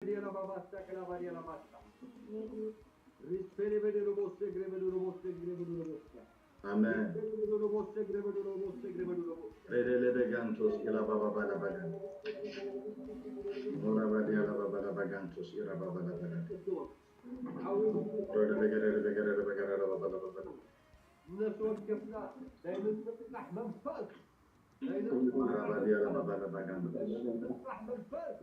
Badia la babasta, calabadia la basta. Rispere vedo lo vostro, gre vedo lo vostro, gre vedo lo vostro. Amen. Rispere vedo lo vostro, gre vedo lo vostro, gre vedo lo vostro. Rede le begantos, ila baba bala bagan. Ora badia la baba la bagantos, ira baba la bagan. Rede le gere le gere le gere la baba la bagan. እነሱ ወከፍና ናይ ምንቅቃሕ መንፈስ ናይ ምንቅቃሕ መንፈስ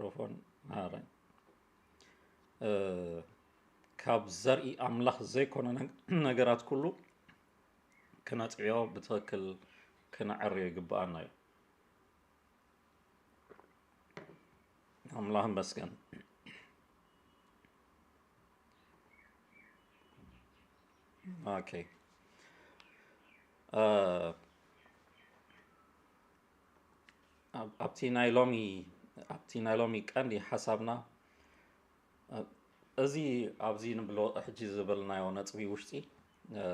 ማይክሮፎን ማረኝ። እ፣ ካብ ዘርኢ ኣምላኽ ዘይኮነ ነግ-፣ ነገራት ኩሉ ክነጥዕዮ ብትኽክል ክነዕርዮ ይግብኣና እዩ። ኣምላኽ ይመስገን። ኦኬ። እ፣ ኣብ-፣ ኣብቲ ናይ ሎሚ፣ ኣብቲ ናይ ሎሚ ቀንዲ ሓሳብና፣ እ፣ እዚ ኣብዚ ንብሎ ሕጂ ዝበልናዮ ነጥቢ ውሽጢ፣ እ፣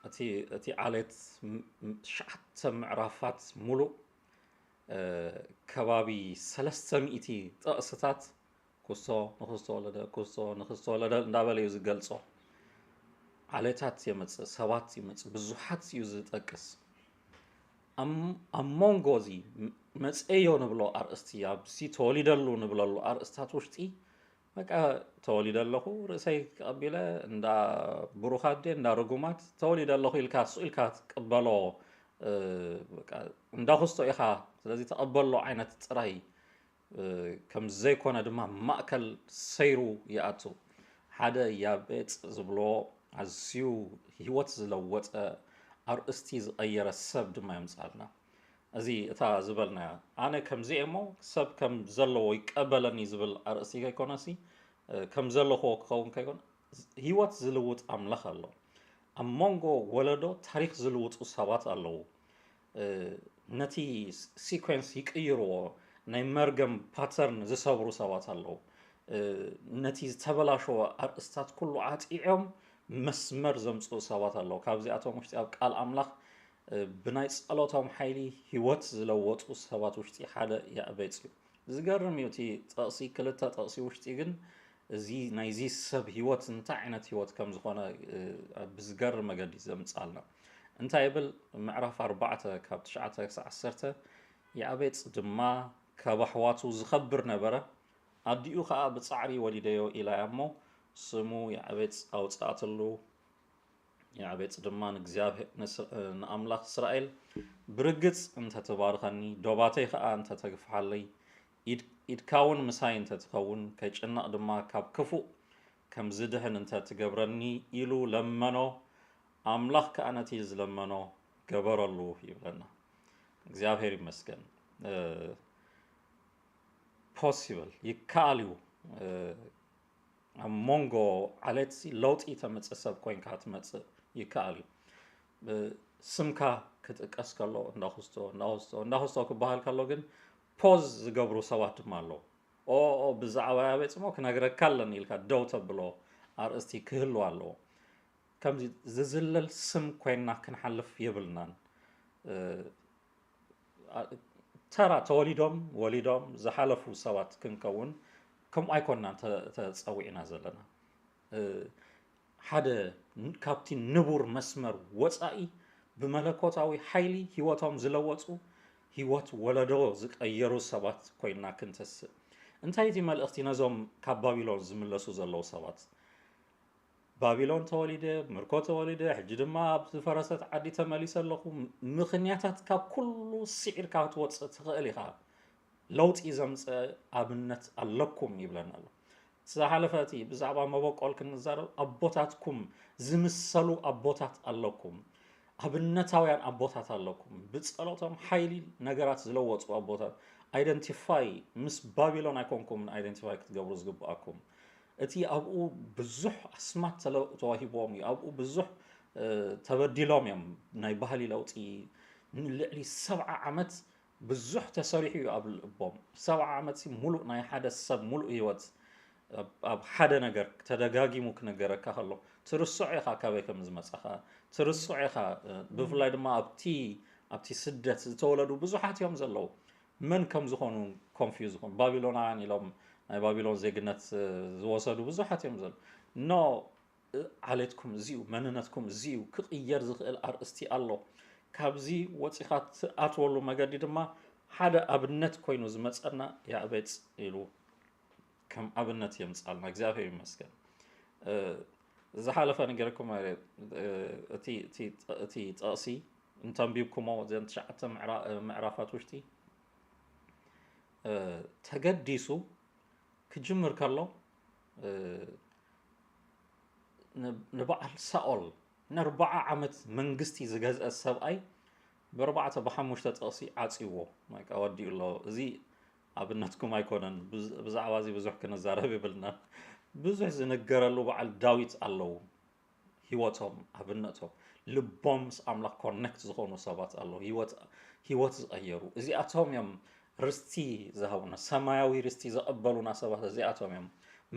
እቲ፣ እቲ ዓሌት ም-፣ ም-፣ ትሽዓተ ምዕራፋት ሙሉእ፣ እ፣ ከባቢ ሰለስተ ሚእቲ ጥቕስታት ክስቶ ንክስቶ ወለደ፣ ክስቶ ንክስቶ ወለደ እንዳበለ እዩ ዝገልጾ። ዓሌታት የመጽእ፣ ሰባት ይመጽእ፣ ብዙሓት እዩ ዝጠቅስ። ኣብ፣ ኣብ መንጎ እዚ ም-፣ መጸዮ ንብሎ ኣርእስቲ፣ ኣብዚ ተወሊደሉ ንብለሉ ኣርእስታት ውሽጢ፣ በቃ ተወሊደ ኣለኹ፣ ርእሰይ ቀቢለ፣ እንዳ ብሩኻት ድየ፣ እንዳ ርጉማት፣ ተወሊደ ኣለኹ ኢልካ ስቕ ኢልካ ትቅበሎ፣ እ፣ በቃ እንዳ ክስቶ ኢኻ፣ ስለዚ ተቐበሎ ዓይነት ጥራይ፣ እ፣ ከም ዘይኮነ ድማ ማእከል ሰይሩ ይኣቱ። ሓደ ያቤጽ ዝብሎ ኣዝዩ ህይወት ዝለወጠ ኣርእስቲ ዝቐየረ ሰብ ድማ የምጽኣልና። እዚ እታ ዝበልናያ፣ ኣነ ከምዚ እየ እሞ ሰብ ከም ዘለዎ ይቀበለኒ ዝብል ኣርእስቲ ከይኮነሲ፣ እ፣ ከም ዘለኹዎ ክኸውን ከይኮነ፣ ህይወት ዝልውጥ ኣምላኽ ኣሎ። ኣብ መንጎ ወለዶ ታሪኽ ዝልውጡ ሰባት ኣለዉ። እ፣ ነቲ ሲኮንስ ይቅይርዎ፣ ናይ መርገም ፓተርን ዝሰብሩ ሰባት ኣለዉ። እ፣ ነቲ ዝተበላሸወ ኣርእስታት ኩሉ ዓጢዖም መስመር ዘምጽኡ ሰባት ኣለዉ። ካብዚኣቶም ውሽጢ ኣብ ቃል ኣምላኽ፣ እ፣ ብናይ ጸሎቶም ሓይሊ ህይወት ዝለወጡ ሰባት ውሽጢ ሓደ ያዕቤጽ እዩ። ዝገርም እዩ። እቲ ጥቕሲ፣ ክልተ ጥቕሲ ውሽጢ ግን እዚ ናይዚ ሰብ ህይወት እንታይ ዓይነት ህይወት ከም ዝኾነ፣ እ፣ ብዝገርም መገዲ ዘምጽኣልና። እንታይ ይብል? ምዕራፍ ኣርባዕተ ካብ ትሽዓተ ክሳዕ ዓሰርተ፣ ያዕቤጽ ድማ ካብ ኣሕዋቱ ዝኸብር ነበረ፣ ኣዲኡ ኸኣ ብጻዕሪ ወሊደዮ ኢላ እያ እሞ፣ ስሙ ያዕቤጽ ኣውጽኣትሉ። ያዕቤጽ ድማ ንእግዚኣብሄ-፣ ንስ-፣ ንኣምላኽ እስራኤል፣ ብርግጽ እንተ ትባርኸኒ፣ ዶባተይ ኸኣ እንተ ተግፍሓለይ፣ ኢድ-፣ ኢድካ እውን ምሳይ እንተ ትኸውን፣ ከይጭነቕ ድማ ካብ ክፉእ ከም ዝድሕን እንተ ትገብረኒ፣ ኢሉ ለመኖ። ኣምላኽ ከኣ ነቲ ዝለመኖ ገበረሉ ይብለና። እግዚኣብሄር ይመስገን። እ፣ ፖሲብል፣ ይከኣል እዩ። እ፣ ኣብ መንጎ ዓሌትሲ ለውጢ ተምጽእ ሰብ ኮይንካ ክትመጽእ ይከኣል እዩ። ብ-፣ ስምካ ክጥቀስ ከሎ እንዳኹስቶ፣ እንዳኹስቶ፣ እንዳኹስቶ ክበሃል ከሎ ግን ፖዝ ዝገብሩ ሰባት ድማ ኣለዉ። ኦ፣ ኦ፣ ብዛዕባ ያቤጽ እሞ ክነግረካ ኣለኒ ኢልካ ደው ተብሎ ኣርእስቲ ክህሉ ኣለዎ። ከምዚ ዝዝለል ስም ኮይንና ክንሓልፍ የብልናን። እ፣ ኣ-፣ ተራ ተወሊዶም፣ ወሊዶም ዝሓለፉ ሰባት ክንከውን ከምኡ ኣይኮንናን ተ-፣ ተጸዊዕና ዘለና። እ፣ ሓደ ን-፣ ካብቲ ንቡር መስመር ወጻኢ ብመለኮታዊ ሓይሊ ህይወቶም ዝለወጡ፣ ህይወት ወለዶ ዝቀየሩ ሰባት ኮይንና ክንተስእ። እንታይ እቲ መልእኽቲ ነዞም ካብ ባቢሎን ዝምለሱ ዘለዉ ሰባት? ባቢሎን ተወሊደ፣ ምርኮ ተወሊደ፣ ሕጂ ድማ ኣብ ዝፈረሰት ዓዲ ተመሊሰ ኣለኹ። ም-፣ ምኽንያታት ካብ ኩሉ ስዒርካ ክትወጽእ ትኽእል ኢኻ። ለውጢ ዘምጽአ ኣብነት ኣለኩም ይብለና ኣሎ። ዝሓለፈ እቲ ብዛዕባ መበቆል ክንዛረብ፣ ኣቦታትኩም ዝምሰሉ ኣቦታት ኣለኩም። ኣብነታውያን ኣቦታት ኣለኩም። ብጸሎቶም ሓይሊ ነገራት ዝለወጡ ኣቦታት። ኣይደንቲፋይ፣ ምስ ባቢሎን ኣይኮንኩምን ኣይደንቲፋይ ክትገብሩ ዝግብኣኩም። እቲ ኣብኡ ብዙሕ ኣስማት ተለ-፣ ተዋሂብዎም እዩ። ኣብኡ ብዙሕ፣ እ፣ ተበዲሎም እዮም። ናይ ባህሊ ለውጢ ንልዕሊ ሰብዓ ዓመት ብዙሕ ተሰሪሑ እዩ ኣብ ልቦም። ሰብዓ ዓመት ሲ ሙሉእ ናይ ሓደ ሰብ ሙሉእ ህይወት ኣብ፣ ኣብ ሓደ ነገር ተደጋጊሙ ክነገረካ ከሎ፣ ትርስዖ ኢኻ ካበይ ከም ዝመጻኻ፣ ትርስዖ ኢኻ። እ፣ ብፍላይ ድማ ኣብቲ፣ ኣብቲ ስደት ዝተወለዱ ብዙሓት እዮም ዘለዉ። መን ከም ዝኾኑ ኮንፊውዝ ዝኾኑ፣ ባቢሎናውያን ኢሎም ናይ ባቢሎን ዜግነት፣ እ፣ ዝወሰዱ ብዙሓት እዮም ዘለዉ። ኖ፣ እ፣ ዓሌትኩም እዚ እዩ፣ መንነትኩም እዚ እዩ፣ ክቕየር ዝኽእል ኣርእስቲ ኣሎ። ካብዚ ወጺኻ ትኣትወሉ መገዲ ድማ ሓደ ኣብነት ኮይኑ ዝመጸና ያዕቤጽ ኢሉ ከም ኣብነት የምጻልና። እግዚኣብሔር ይመስገን። እ፣ ዝሓለፈ ነገርኩም፣ እ፣ እቲ፣ እቲ፣ እቲ ጥቕሲ እንተንቢብኩሞ፣ እዘን ትሽዓተ ምዕራ-፣ ምዕራፋት ውሽጢ፣ ተገዲሱ ክጅምር ከሎ ንበዓል ሳኦል ንኣርባዓ ዓመት መንግስቲ ዝገዝአ ሰብኣይ ብኣርባዕተ ብሓሙሽተ ጥቕሲ ዓፅዎ ወዲኡ ኣሎ። እዚ ኣብነትኩም ኣይኮነን። ብዛዕባ እዚ ብዙሕ ክንዛረብ ይብልና። ብዙሕ ዝንገረሉ በዓል ዳዊት ኣለዉ። ህይወቶም ኣብነቶም ልቦም ምስ ኣምላኽ ኮነክት ዝኾኑ ሰባት ኣለዉ። ህይወት ዝቐየሩ እዚኣቶም እዮም። ርስቲ ዝሃቡና ሰማያዊ ርስቲ ዘቐበሉና ሰባት እዚኣቶም እዮም።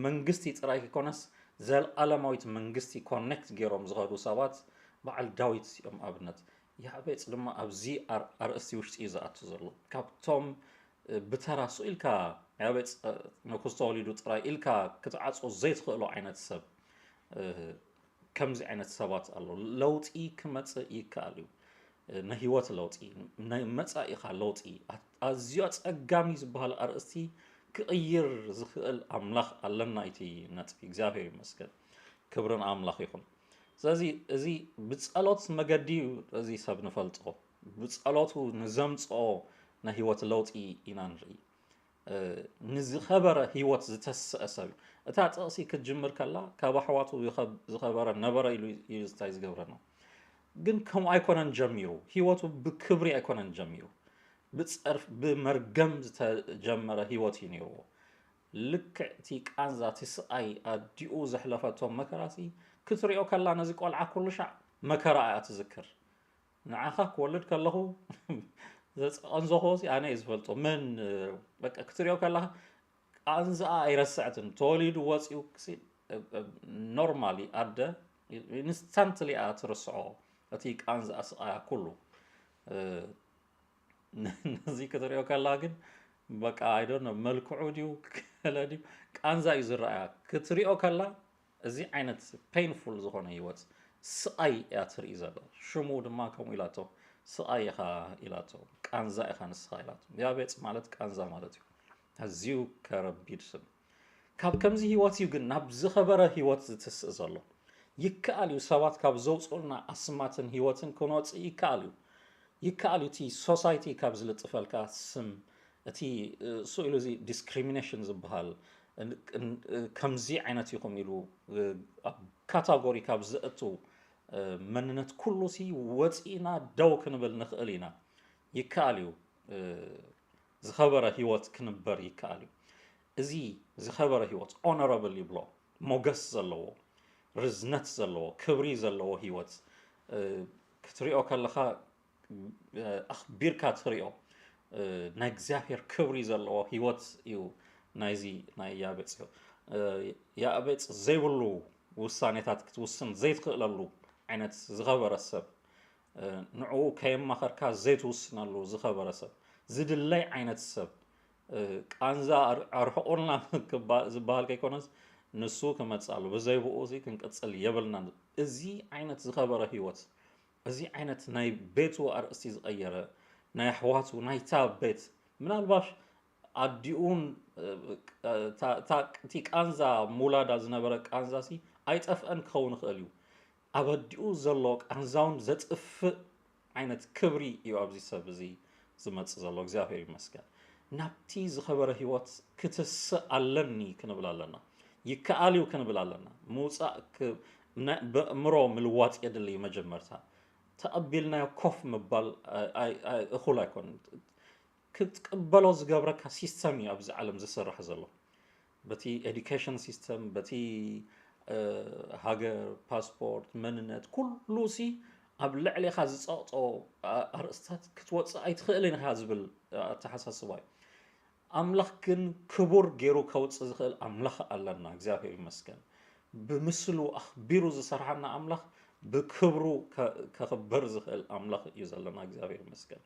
መንግስቲ ጥራይ ክኮነስ ዘልኣለማዊት መንግስቲ ኮነክት ገይሮም ዝኸዱ ሰባት በዓል ዳዊት እዮም ኣብነት። ያዕቤጽ ድማ ኣብዚ ኣርእስቲ ውሽጢ እዩ ዝኣቱ ዘሎ። ካብቶም ብተራ ሱ ኢልካ ያዕቤጽ ንጉስ ተወሊዱ ጥራይ ኢልካ ክትዓጾ ዘይትኽእሎ ዓይነት ሰብ። ከምዚ ዓይነት ሰባት ኣሎ። ለውጢ ክመጽእ ይከኣል እዩ። ናይ ህይወት ለውጢ፣ ናይ መጻኢኻ ለውጢ ኣዝዩ ኣጸጋሚ ዝበሃል ኣርእስቲ ክቕይር ዝኽእል ኣምላኽ ኣለና። እቲ ነጥቢ እግዚኣብሔር ይመስገን፣ ክብርን ኣምላኽ ይኹን። ስለዚ እዚ ብጸሎት መገዲ እዩ እዚ ሰብ ንፈልጦ፣ ብጸሎቱ ንዘምጽኦ ናይ ህይወት ለውጢ ኢና ንርኢ። ንዝኸበረ ህይወት ዝተስአ ሰብ እዩ። እታ ጥቕሲ ክትጅምር ከላ ካብ ኣሕዋቱ ዝኸበረ ነበረ ኢሉ እዩ ዝታይ ዝገብረና። ግን ከምኡ ኣይኮነን ጀሚሩ። ህይወቱ ብክብሪ ኣይኮነን ጀሚሩ። ብጸርፍ ብመርገም ዝተጀመረ ህይወት እዩ ነይርዎ። ልክዕ እቲ ቃንዛ እቲ ስቓይ ኣዲኡ ዘሕለፈቶ መከራሲ ክትሪኦ ከላ ነዚ ቆልዓ ኩሉ ሻዕ መከራ እያ ትዝክር። ንዓኻ ክወልድ ከለኹ ዘቐንዘኹ ኣነ እየ ዝፈልጦ። መን በቃ ክትሪኦ ከለኻ ቃንዛኣ ኣይረስዐትን። ተወሊዱ ወፂኡ ኖርማሊ ኣደ ኢንስታንትሊ እያ ትርስዖ እቲ ቃንዛኣ ስቓያ ኩሉ። ነዚ ክትሪኦ ከላ ግን በቃ ኣይዶ መልክዑ ድዩ ገለ ድዩ ቃንዛ እዩ ዝረኣያ ክትሪኦ ከላ እዚ ዓይነት ፔንፉል ዝኾነ ህይወት ስቓይ እያ ትርኢ ዘላ። ሽሙ ድማ ከምኡ ኢላቶ፣ ስቓይ ኢኻ ኢላቶ፣ ቃንዛ ኢኻ ንስኻ ኢላቶ። ያቤጽ ማለት ቃንዛ ማለት እዩ። ኣዝዩ ከረቢድ ስም። ካብ ከምዚ ህይወት እዩ ግን ናብ ዝኸበረ ህይወት ዝትስእ ዘሎ። ይከኣል እዩ ሰባት ካብ ዘውፅኡልና ኣስማትን ህይወትን ክንወፅእ ይከኣል እዩ። ይከኣል እዩ እቲ ሶሳይቲ ካብ ዝልጥፈልካ ስም እቲ እሱ ኢሉ እዚ ዲስክሪሚኔሽን ዝበሃል ከምዚ ዓይነት ኢኹም ኢሉ ኣብ ካታጎሪ ካብ ዘእቱ መንነት ኩሉ ሲ ወፂእና ደው ክንብል ንኽእል ኢና። ይከኣል እዩ ዝኸበረ ህይወት ክንበር ይከኣል እዩ። እዚ ዝኸበረ ህይወት ኦነረብል ይብሎ ሞገስ ዘለዎ ርዝነት ዘለዎ ክብሪ ዘለዎ ህይወት ክትሪኦ ከለኻ ኣኽቢርካ ትሪኦ ናይ እግዚኣብሔር ክብሪ ዘለዎ ህይወት እዩ። ናይዚ ናይ ያቤጽ ያቤጽ ዘይብሉ ውሳኔታት ክትውስን ዘይትኽእለሉ ዓይነት ዝኸበረ ሰብ ንዕኡ ከየማኸርካ ዘይትውስነሉ ዝኸበረ ሰብ ዝድለይ ዓይነት ሰብ ቃንዛ ኣርሕቑልና ዝበሃል ከይኮነስ ንሱ ክመፅኣሉ ብዘይብኡ እዚ ክንቅፅል የብልናን። እዚ ዓይነት ዝኸበረ ህይወት እዚ ዓይነት ናይ ቤቱ ኣርእስቲ ዝቐየረ ናይ ኣሕዋቱ ናይታ ቤት ምናልባሽ ኣዲኡን እቲ ቃንዛ ሙላዳ ዝነበረ ቃንዛ ሲ ኣይጠፍአን ክኸውን ይኽእል እዩ። ኣብ ኣዲኡ ዘሎ ቃንዛውን ዘጥፍእ ዓይነት ክብሪ እዩ ኣብዚ ሰብ እዚ ዝመጽእ ዘሎ እግዚኣብሔር ይመስገን። ናብቲ ዝኸበረ ህይወት ክትስእ ኣለኒ ክንብል ኣለና። ይከኣል እዩ ክንብል ኣለና። ምውፃእ በእምሮ ምልዋጥ የድሊ እዩ መጀመርታ። ተቐቢልናዮ ኮፍ ምባል እኹል ኣይኮን ክትቅበሎ ዝገብረካ ሲስተም እዩ ኣብዚ ዓለም ዝስራሕ ዘሎ። በቲ ኤዱኬሽን ሲስተም በቲ ሃገር ፓስፖርት መንነት ኩሉ ሲ ኣብ ልዕሌኻ ዝፀቕጦ ኣርእስታት ክትወፅእ ኣይትኽእልን ኢኻ ዝብል ኣተሓሳስባ እዩ። ኣምላኽ ግን ክቡር ገይሩ ከውፅእ ዝኽእል ኣምላኽ ኣለና እግዚኣብሔር ይመስገን። ብምስሉ ኣኽቢሩ ዝሰርሓና ኣምላኽ ብክብሩ ከኽብር ዝኽእል ኣምላኽ እዩ ዘለና እግዚኣብሔር ይመስገን።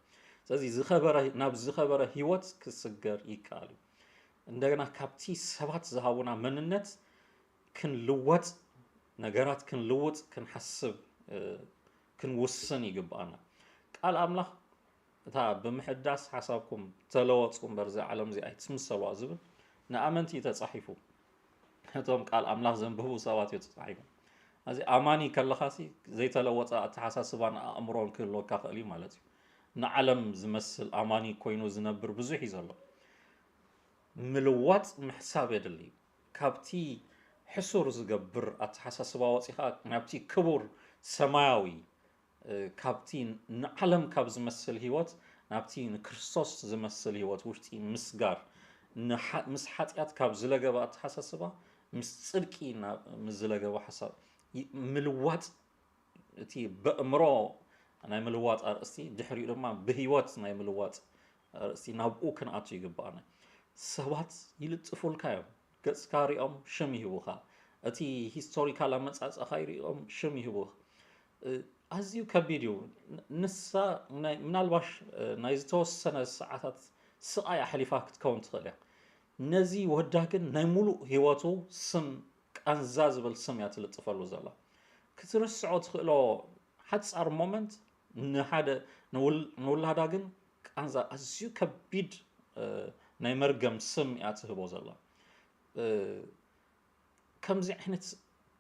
ስለዚ ናብ ዝኸበረ ህይወት ክስገር ይከኣል እዩ። እንደገና ካብቲ ሰባት ዝሃቡና መንነት ክንልወጥ ነገራት ክንልውጥ ክንሓስብ ክንውስን ይግብኣና። ቃል ኣምላኽ እታ ብምሕዳስ ሓሳብኩም ተለወጹ እምበር እዛ ዓለም እዚ ኣይትምሰልዋ ዝብል ንኣመንቲ እዩ ተጻሒፉ። እቶም ቃል ኣምላኽ ዘንብቡ ሰባት እዩ ተጻሒፉ። እዚ ኣማኒ ከለኻሲ ዘይተለወጠ ኣተሓሳስባን ኣእምሮን ክህልወካ ክእል እዩ ማለት እዩ። ንዓለም ዝመስል ኣማኒ ኮይኑ ዝነብር ብዙሕ እዩ ዘሎ። ምልዋጥ ምሕሳብ የድሊ። ካብቲ ሕሱር ዝገብር ኣተሓሳስባ ወፂኻ ናብቲ ክቡር ሰማያዊ፣ እ፣ ካብቲ ንዓለም ካብ ዝመስል ህይወት ናብቲ ንክርስቶስ ዝመስል ህይወት ውሽጢ ምስጋር፣ ንሓ-፣ ምስ ሓጢኣት ካብ ዝለገበ ኣተሓሳስባ ምስ ጽድቂ ናብ፣ ምስ ዝለገበ ሓሳብ ይ-፣ ምልዋጥ፣ እቲ በእምሮ ናይ ምልዋጥ ኣርእስቲ፣ ድሕሪኡ ድማ ብህይወት ናይ ምልዋጥ ኣርእስቲ ናብኡ ክንኣቱ ይግባኣና። ሰባት ይልጥፉልካ እዮም። ገጽካ ሪኦም ሽም ይህቡኻ። እቲ ሂስቶሪካል ኣመጻጽኣኻ ይሪኦም ሽም ይህቡኻ። እ፣ ኣዝዩ ከቢድ እዩ። ን-፣ ንሳ ናይ፣ ምናልባሽ፣ እ፣ ናይ ዝተወሰነ ሰዓታት ስቓይ ኣሕሊፋ ክትከውን ትኽእል እያ። ነዚ ወዳ ግን ናይ ሙሉእ ህይወቱ ስም ቃንዛ ዝብል ስም እያ ትልጥፈሉ ዘላ። ክትርስዖ ትኽእሎ ሓጻር ሞመንት ንሓደ ንውል-፣ ንውላዳ ግን ቃንዛ ኣዝዩ ከቢድ፣ እ፣ ናይ መርገም ስም እያ ትህቦ ዘላ። እ፣ ከምዚ ዓይነት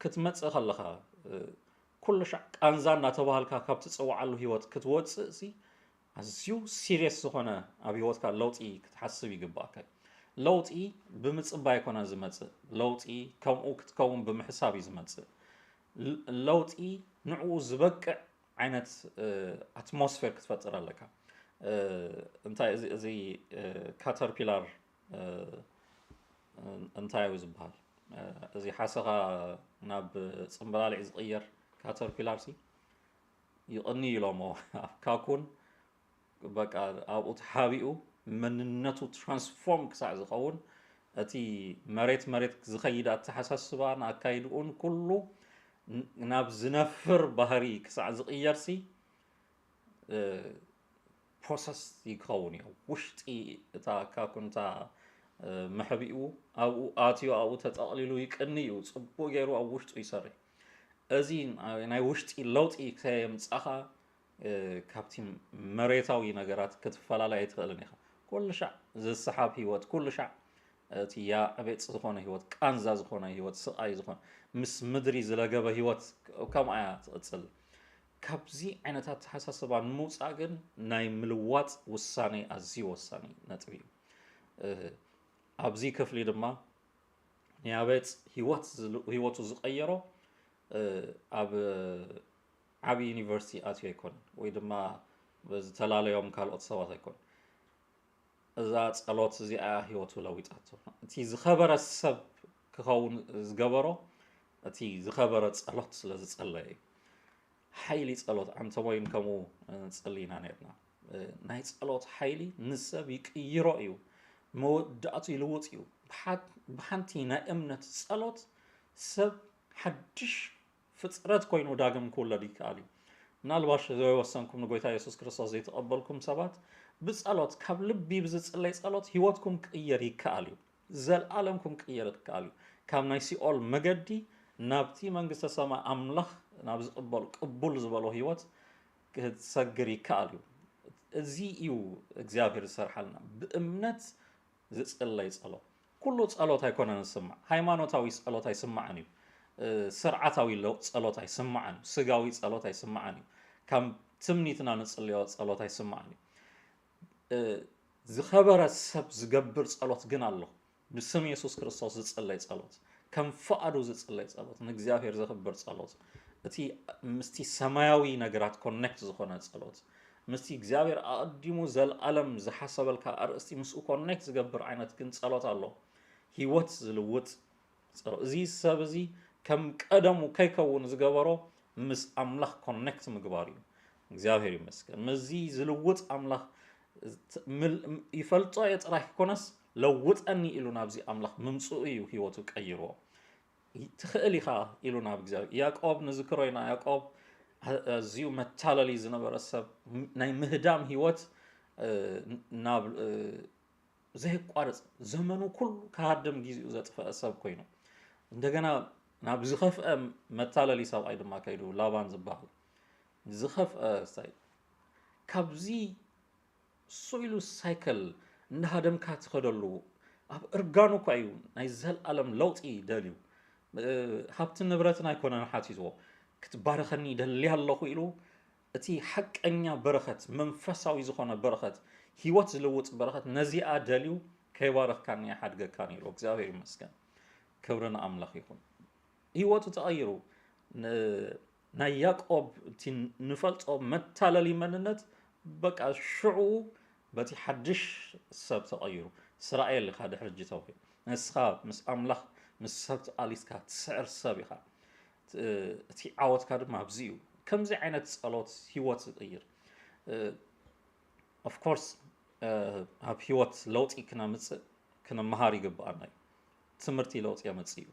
ክትመጽእ ከለኻ፣ እ፣ ኩሉ ሻዕ ቃንዛ እናተባሃልካ ካብ ትጽውዓሉ ህይወት ክትወጽእ ሲ ኣዝዩ ሲሪየስ ዝኾነ ኣብ ህይወትካ ለውጢ ክትሓስብ ይግባኣካ። ለውጢ ብምጽባይ ኣይኮነን ዝመጽእ። ለውጢ ከምኡ ክትከውን ብምሕሳብ እዩ ዝመጽእ። ል-፣ ለውጢ ንዕኡ ዝበቅዕ ዓይነት፣ እ፣ ኣትሞስፌር ክትፈጥር ኣለካ። እ፣ እንታይ እዚ፣ እዚ፣ እ፣ ካተርፒላር፣ እ፣ እንታይ እዩ ዝበሃል? እ፣ እዚ ሓሰኻ ናብ ጽምብላሊዕ ዝቕየር ካተርፒላር ሲ ይቕኒ ኢሎሞ ኣብ ካኩን በቃ ኣብኡ ተሓቢኡ መንነቱ ትራንስፎርም ክሳዕ ዝኸውን እቲ መሬት መሬት ዝኸይድ ኣተሓሳስባን ኣካይድኡን ኩሉ ን-፣ ናብ ዝነፍር ባህሪ ክሳዕ ዝቕየርሲ፣ እ፣ ፕሮሰስ ይክኸውን እዩ። ውሽጢ እታ ካኩንታ፣ እ፣ መሕቢኡ ኣብኡ ኣትዩ ኣብኡ ተጠቕሊሉ ይቅኒ እዩ። ጽቡቅ ገይሩ ኣብ ውሽጡ ይሰርሕ። እዚ ናይ ውሽጢ ለውጢ ከየምጻኻ፣ እ፣ ካብቲ መሬታዊ ነገራት ክትፈላለይ ኣይትኽእልን ኢኻ። ኩሉ ሻዕ ዝሰሓብ ህይወት፣ ኩሉ ሻዕ እቲ ያዕቤጽ ዝኾነ ህይወት፣ ቃንዛ ዝኾነ ህይወት፣ ስቓይ ዝኾነ፣ ምስ ምድሪ ዝለገበ ህይወት፣ ከምኣ እያ ትቕጽል። ካብዚ ዓይነት ኣተሓሳስባ ንምውጻእ ግን ናይ ምልዋጥ ውሳኔ ኣዝዩ ወሳኒ ነጥቢ እዩ። እ፣ ኣብዚ ክፍሊ ድማ ንያቤጽ ህይወት ዝል-፣ ህይወቱ ዝቐየሮ፣ እ፣ ኣብ ዓቢ ዩኒቨርሲቲ ኣትዩ ኣይኮነን፣ ወይ ድማ ብዝተላለዮም ካልኦት ሰባት ኣይኮነን። እዛ ጸሎት እዚኣ ህይወቱ ለዊጣቶ። እቲ ዝኸበረ ሰብ ክኸውን ዝገበሮ፣ እቲ ዝኸበረ ጸሎት ስለ ዝጸለየ እዩ። ሓይሊ ጸሎት፣ ኣንተ ወይን ከምኡ ንጽሊ ኢና ነርና። እ፣ ናይ ጸሎት ሓይሊ ንሰብ ይቅይሮ እዩ። መወዳእቱ ይልውጥ እዩ። ብሓ-፣ ብሓንቲ ናይ እምነት ጸሎት ሰብ ሓድሽ ፍጥረት ኮይኑ ዳግም ክውለድ ይከኣል እዩ። ምናልባሽ ዘይወሰንኩም ንጎይታ የሱስ ክርስቶስ ዘይተቐበልኩም ሰባት፣ ብጸሎት፣ ካብ ልቢ ብዝጽለይ ጸሎት ህይወትኩም ክቕየር ይከኣል እዩ። ዘልኣለምኩም ክቕየር ይከኣል እዩ። ካብ ናይ ሲኦል መገዲ ናብቲ መንግስተ ሰማይ ኣምላኽ ናብ ዝቕበል ቅቡል ዝበሎ ህይወት ክትሰግር ይከኣል እዩ። እዚ እዩ እግዚኣብሔር ዝሰርሓልና። ብእምነት ዝጽለይ ጸሎት። ኩሉ ጸሎት ኣይኮነን ዝስማዕ። ሃይማኖታዊ ጸሎት ኣይስማዕን እዩ። እ፣ ስርዓታዊ ለው-፣ ጸሎት ኣይስማዕን እዩ። ስጋዊ ጸሎት ኣይስማዕን እዩ። ካብ ትምኒትና ንጽልዮ ጸሎት ኣይስማዕን እዩ። እ፣ ዝኸበረ ሰብ ዝገብር ጸሎት ግን ኣሎ። ብስም የሱስ ክርስቶስ ዝጽለይ ጸሎት፣ ከም ፍቓዱ ዝጽለይ ጸሎት፣ ንእግዚኣብሔር ዘኽብር ጸሎት፣ እቲ ምስቲ ሰማያዊ ነገራት ኮኔክት ዝኾነ ጸሎት፣ ምስቲ እግዚኣብሔር ኣቐዲሙ ዘልኣለም ዝሓሰበልካ ኣርእስቲ ምስኡ ኮኔክት ዝገብር ዓይነት ግን ጸሎት ኣሎ። ህይወት ዝልውጥ ጸሎት። እዚ ሰብ እዚ ከም ቀደሙ ከይከውን ዝገበሮ ምስ ኣምላኽ ኮኔክት ምግባር እዩ። እግዚኣብሔር ይመስገን። ምስዚ ዝልውጥ ኣምላኽ ት-፣ ምል-፣ ይፈልጦ እየ ጥራይ ክኮነስ፣ ለውጠኒ ኢሉ ናብዚ ኣምላኽ ምምጽኡ እዩ ህይወቱ ቀይርዎ። ይ-፣ ትኽእል ኢኻ ኢሉ ናብ እግዚኣብሔር። ያዕቆብ ንዝክሮ ኢና። ያዕቆብ ኣ-፣ ኣዝዩ መታለሊ ዝነበረ ሰብ፣ ም-፣ ናይ ምህዳም ህይወት፣ እ፣ ን-፣ ናብ፣ እ፣ ዘየቋርጽ ዘመኑ ኩሉ ክሃድም ጊዜኡ ዘጥፈአ ሰብ ኮይኑ፣ እንደገና ናብ ዝኸፍአ መታለሊ ሰብኣይ ድማ ከይዱ፣ ላባን ዝበሃል ዝኸፍአ ስታይ-፣ ካብዚ ስቕ ኢሉ ሳይክል እንዳሃደምካ ትኸደሉ፣ ኣብ እርጋኑ እኳ እዩ ናይ ዘልኣለም ለውጢ ደልዩ። እ፣ ሃብትን ንብረትን ኣይኮነን ሓቲትዎ። ክትባረኸኒ ይደሊ ኣለኹ ኢሉ፣ እቲ ሓቀኛ በረኸት፣ መንፈሳዊ ዝኾነ በረኸት፣ ህይወት ዝልውጥ በረኸት፣ ነዚኣ ደልዩ ከይባረኽካን ይሓድገካን ኢሉ። እግዚኣብሔር ይመስገን። ክብሪ ንኣምላኽ ይኹን። ህይወቱ ተቐይሩ። ን-፣ ናይ ያዕቆብ እቲ ንፈልጦ መታለሊ መንነት በቃ ሽዑ በቲ ሓድሽ ሰብ ተቐይሩ። እስራኤል ኢኻ ድሕሪ ሕጂ ተባሂሉ። ንስኻ ምስ ኣምላኽ፣ ምስ ሰብ ተቓሊስካ ትስዕር ሰብ ኢኻ። እቲ ዓወትካ ድማ ኣብዚ እዩ። ከምዚ ዓይነት ጸሎት ህይወት ዝቕይር። ኦፍ ኮርስ ኣብ ህይወት ለውጢ ክነምጽእ ክንመሃር ይግብኣና እዩ። ትምህርቲ ለውጢ የምጽእ እዩ።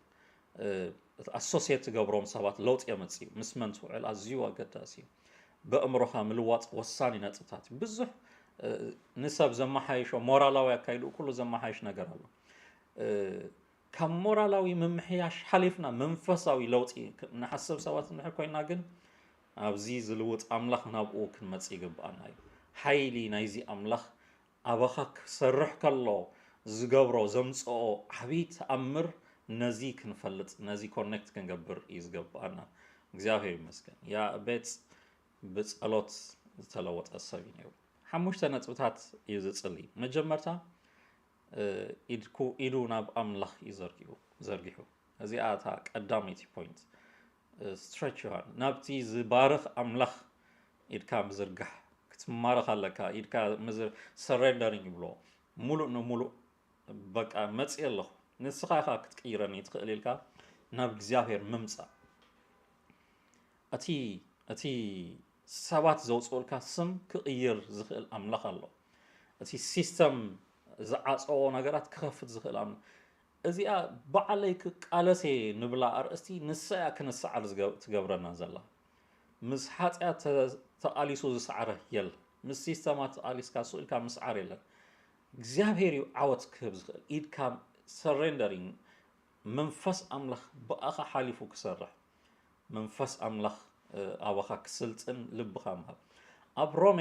ኣሶሲየት ትገብሮም ሰባት ለውጢ የምጽእ እዩ። ምስ መን ትውዕል ኣዝዩ ኣገዳሲ እዩ። በእምሮኻ ምልዋጥ ወሳኒ ነጥብታት እዩ። ብዙሕ ንሰብ ዘመሓይሾ ሞራላዊ ኣካይድኡ ኩሉ ዘመሓይሽ ነገር ኣሎ። ካብ ሞራላዊ ምምሕያሽ ሓሊፍና መንፈሳዊ ለውጢ ንሓስብ ሰባት እንድሕር ኮይና ግን ኣብዚ ዝልውጥ ኣምላኽ ናብኡ ክንመጽእ ይግብኣና እዩ። ሓይሊ ናይዚ ኣምላኽ ኣባኻ ክሰርሕ ከሎ ዝገብሮ ዘምጽኦ ዓብዪ ተኣምር ነዚ ክንፈልጥ ነዚ ኮኔክት ክንገብር እዩ ዝግብኣና። እግዚኣብሔር ይመስገን። ያቤጽ ብጸሎት ዝተለወጠ ሰብ እዩ ነይሩ። ሓሙሽተ ነጥብታት እዩ ዝጽሊ። መጀመርታ ኢድኩ ኢዱ ናብ ኣምላኽ እዩ ዘርጊሑ። እዚኣ እታ ቀዳመይቲ ፖይንት። ስትሬች ዮሃን ናብቲ ዝባርኽ ኣምላኽ ኢድካ ምዝርጋሕ ክትማረኽ ኣለካ። ኢድካ ሰሬንደሪንግ ይብሎ። ሙሉእ ንሙሉእ በቃ መፅእ ኣለኹ። ንስኻ ኢኻ ክትቅይረኒ ትኽእል ኢልካ ናብ እግዚኣብሔር ምምፃእ። እቲ እቲ ሰባት ዘውፅኡልካ ስም ክቕይር ዝኽእል ኣምላኽ ኣሎ። እቲ ሲስተም ዝዓፀዎ ነገራት ክኸፍት ዝኽእል ኣምላኽ። እዚኣ ባዕለይ ክቃለስ እየ ንብላ ኣርእስቲ ንሳ እያ ክንሰዓር ዝገ-፣ ትገብረና ዘላ። ምስ ሓጢኣት ተ-፣ ተቓሊሱ ዝሰዓረ የለን። ምስ ሲስተማት ተቓሊስካ ስቕ ኢልካ ምስዓር የለን። እግዚኣብሔር እዩ ዓወት ክህብ ዝኽእል። ኢድካ ሰሬንደሪንግ መንፈስ ኣምላኽ ብኣኻ ሓሊፉ ክሰርሕ መንፈስ ኣምላኽ ኣባኻ ክስልጥን ልብኻ ምሃብ። ኣብ ሮሜ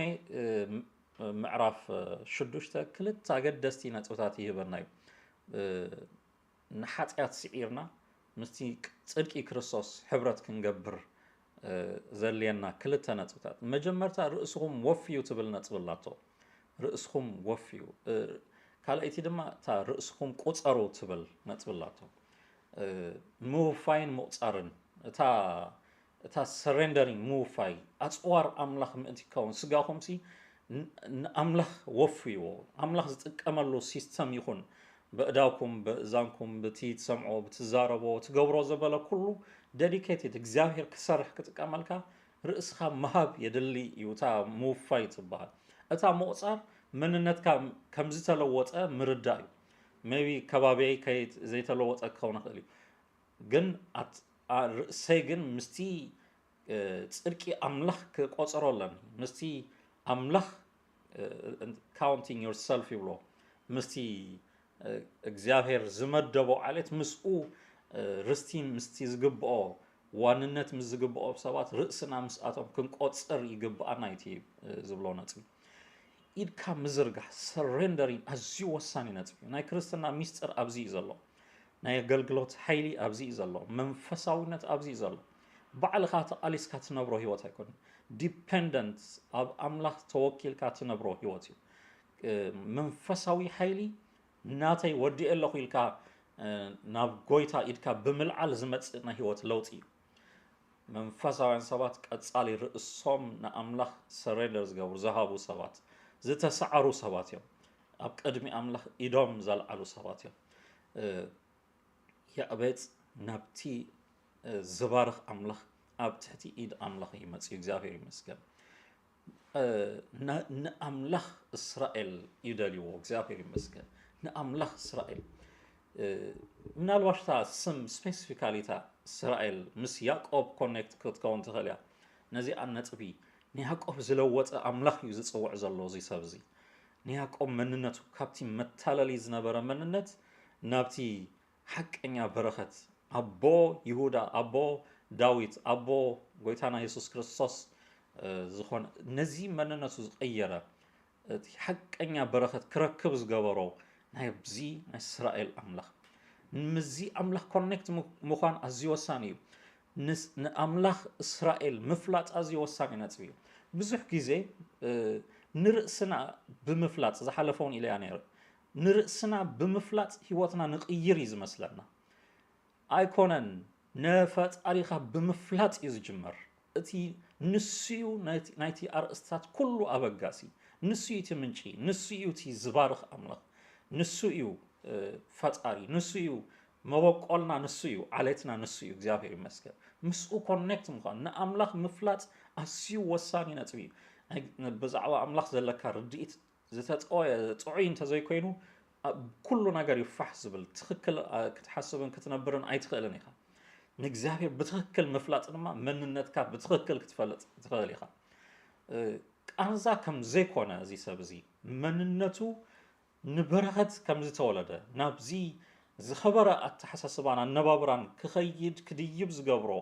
ምዕራፍ ሽዱሽተ ክልተ ኣገደስቲ ነጥብታት ይህበና እዩ። ንሓጢኣት ስዒርና ምስቲ ጽድቂ ክርስቶስ ሕብረት ክንገብር ዘድልየና ክልተ ነጥብታት። መጀመርታ ርእስኹም ወፍዩ ትብል ነጥቢ ኣላቶ። ርእስኹም ወፍዩ። ካልኣይቲ ድማ እታ ርእስኹም ቁጸሩ ትብል ነጥቢ ኣላቶ። ምውፋይን ምቑጻርን፣ እታ፣ እታ ሰሬንደሪንግ ምውፋይ፣ ኣጽዋር ኣምላኽ ምእንቲ ክኸውን፣ ስጋኹምሲ ን-፣ ንኣምላኽ ወፍይዎ። ኣምላኽ ዝጥቀመሉ ሲስተም ይኹን፣ በእዳውኩም፣ በእዛንኩም፣ ብቲ ትሰምዖ፣ ብትዛረቦ፣ ትገብሮ ዘበለ ኩሉ ደዲኬትድ እግዚኣብሔር ክሰርሕ ክጥቀመልካ ርእስኻ ምሃብ የድሊ እዩ። እታ ምውፋይ ትበሃል። እታ ምቑጻር መንነትካ ከም ዝተለወጠ ምርዳእ እዩ። ሜቢ ከባቢየይ ከይ-፣ ዘይተለወጠ ክኸውን ይኽእል እዩ። ግን ኣት-፣ ኣ-፣ ርእሰይ ግን ምስቲ፣ እ፣ ጽድቂ ኣምላኽ ክቆጽሮ ኣለኒ። ምስቲ ኣምላኽ፣ እ፣ ካውንቲንግ ዮርሰልፍ ይብሎ። ምስቲ፣ እ፣ እግዚኣብሔር ዝመደቦ ዓሌት ምስኡ፣ እ፣ ርስቲ ምስቲ ዝግብኦ ዋንነት ምስ ዝግብኦ ሰባት ርእስና ምስኣቶም ክንቆጽር ይግብኣና እዩ እቲ፣ እ፣ ዝብሎ ነጥቢ። ኢድካ ምዝርጋሕ፣ ሰሬንደሪንግ፣ ኣዝዩ ወሳኒ ነጥቢ እዩ። ናይ ክርስትና ሚስጥር ኣብዚ እዩ ዘሎ። ናይ ኣገልግሎት ሓይሊ ኣብዚ እዩ ዘሎ። መንፈሳዊነት ኣብዚ እዩ ዘሎ። ባዕልኻ ተቓሊስካ ትነብሮ ህይወት ኣይኮነን። ዲፔንደንት፣ ኣብ ኣምላኽ ተወኪልካ ትነብሮ ህይወት እዩ። እ፣ መንፈሳዊ ሓይሊ ናተይ ወዲኤ ኣለኹ ኢልካ፣ እ፣ ናብ ጎይታ ኢድካ ብምልዓል ዝመጽእ ናይ ህይወት ለውጢ እዩ። መንፈሳውያን ሰባት ቀጻሊ ርእሶም ንኣምላኽ ሰሬንደር ዝገብሩ፣ ዝሃቡ ሰባት፣ ዝተሰዓሩ ሰባት እዮም። ኣብ ቅድሚ ኣምላኽ ኢዶም ዘልዓሉ ሰባት እዮም። እ፣ ያዕቤጽ ናብቲ፣ እ፣ ዝባርኽ ኣምላኽ ኣብ ትሕቲ ኢድ ኣምላኽ እዩ መጺኡ። እግዚኣብሔር ይመስገን። እ፣ ን-፣ ንኣምላኽ እስራኤል እዩ ደልይዎ። እግዚኣብሔር ይመስገን። ንኣምላኽ እስራኤል። እ፣ ምናልባሽ እታ ስም ስፔሲፊካሊ እታ እስራኤል ምስ ያዕቆብ ኮኔክት ክትከውን ትኽእል እያ። ነዚኣ ነጥቢ ንያዕቆብ ዝለወጠ ኣምላኽ እዩ ዝጽውዕ ዘሎ እዚ ሰብ እዚ። ንያዕቆብ መንነቱ ካብቲ መታለሊ ዝነበረ መንነት ናብቲ ሓቀኛ በረኸት ኣቦ ይሁዳ፣ ኣቦ ዳዊት፣ ኣቦ ጎይታና የሱስ ክርስቶስ፣ እ፣ ዝኾነ ነዚ መንነቱ ዝቐየረ እቲ ሓቀኛ በረኸት ክረክብ ዝገበሮ ናይ ኣብዚ ናይ እስራኤል ኣምላኽ። ምስዚ ኣምላኽ ኮኔክት ሙ-፣ ምዃን ኣዝዩ ወሳኒ እዩ። ንስ-፣ ንኣምላኽ እስራኤል ምፍላጥ ኣዝዩ ወሳኒ ነጥቢ እዩ። ብዙሕ ግዜ፣ እ፣ ንርእስና ብምፍላጥ፣ ዝሓለፈ እውን ኢለያ ነይረ፣ ንርእስና ብምፍላጥ ህይወትና ንቕይር እዩ ዝመስለና። ኣይኮነን፣ ንፈጣሪኻ ብምፍላጥ እዩ ዝጅመር። እቲ ንሱ እዩ ናይቲ ኣርእስትታት ኩሉ ኣበጋሲ። ንሱ እዩ እቲ ምንጪ፣ ንሱ እዩ እቲ ዝባርኽ ኣምላኽ። ንሱ እዩ ፈጣሪ፣ ንሱ እዩ መበቆልና፣ ንሱ እዩ ዓሌትና፣ ንሱ እዩ እግዚኣብሔር ይመስገን። ምስኡ ኮኔክት ምዃን ንኣምላኽ ምፍላጥ ኣዝዩ ወሳኒ ነጥቢ እዩ። ብዛዕባ ኣምላኽ ዘለካ ርድኢት ዝተጠወየ ጥዑይ እንተዘይኮይኑ ኩሉ ነገር ይፋሕ ዝብል ትኽክል ክትሓስብን ክትነብርን ኣይትኽእልን ኢኻ። ንእግዚኣብሔር ብትኽክል ምፍላጥ ድማ መንነትካ ብትኽክል ክትፈልጥ ትኽእል ኢኻ። ቃንዛ ከም ዘይኮነ እዚ ሰብ እዚ መንነቱ ንበረኸት ከም ዝተወለደ ናብዚ ዝኸበረ ኣተሓሳስባን ኣነባብራን ክኸይድ ክድይብ ዝገብሮ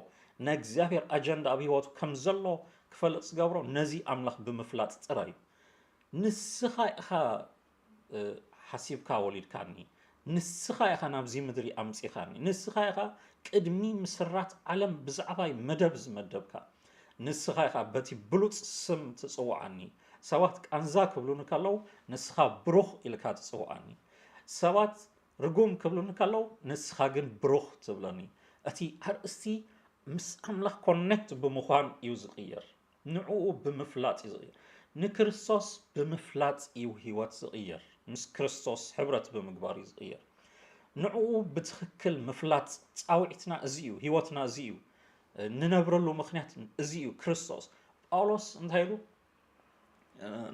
ናይ እግዚኣብሔር ኣጀንዳ ኣብ ህይወቱ ከም ዘሎ ክፈልጥ ዝገብሮ ነዚ ኣምላኽ ብምፍላጥ ጥራይ እዩ። ንስኻ ኢኻ ሓሲብካ ወሊድካኒ፣ ንስኻ ኢኻ ናብዚ ምድሪ ኣምጺኻኒ፣ ንስኻ ኢኻ ቅድሚ ምስራት ዓለም ብዛዕባይ መደብ ዝመደብካ፣ ንስኻ ኢኻ በቲ ብሉጽ ስም ትጽውዓኒ። ሰባት ቃንዛ ክብሉኒ ከለዉ ንስኻ ብሩኽ ኢልካ ትጽውዓኒ። ሰባት ርጉም ክብሉኒ ከለዉ ንስኻ ግን ብሩኽ ትብለኒ። እቲ ኣርእስቲ ምስ ኣምላኽ ኮኔክት ብምዃን እዩ ዝቕየር። ንዕኡ ብምፍላጥ እዩ ዝቕየር። ንክርስቶስ ብምፍላጥ እዩ ህይወት ዝቕየር። ምስ ክርስቶስ ሕብረት ብምግባር እዩ ዝቕየር። ንዕኡ ብትኽክል ምፍላጥ ጻውዒትና እዚ እዩ፣ ህይወትና እዚ እዩ። ንነብረሉ ምኽንያት እዚ እዩ ክርስቶስ። ጳውሎስ እንታይ ኢሉ?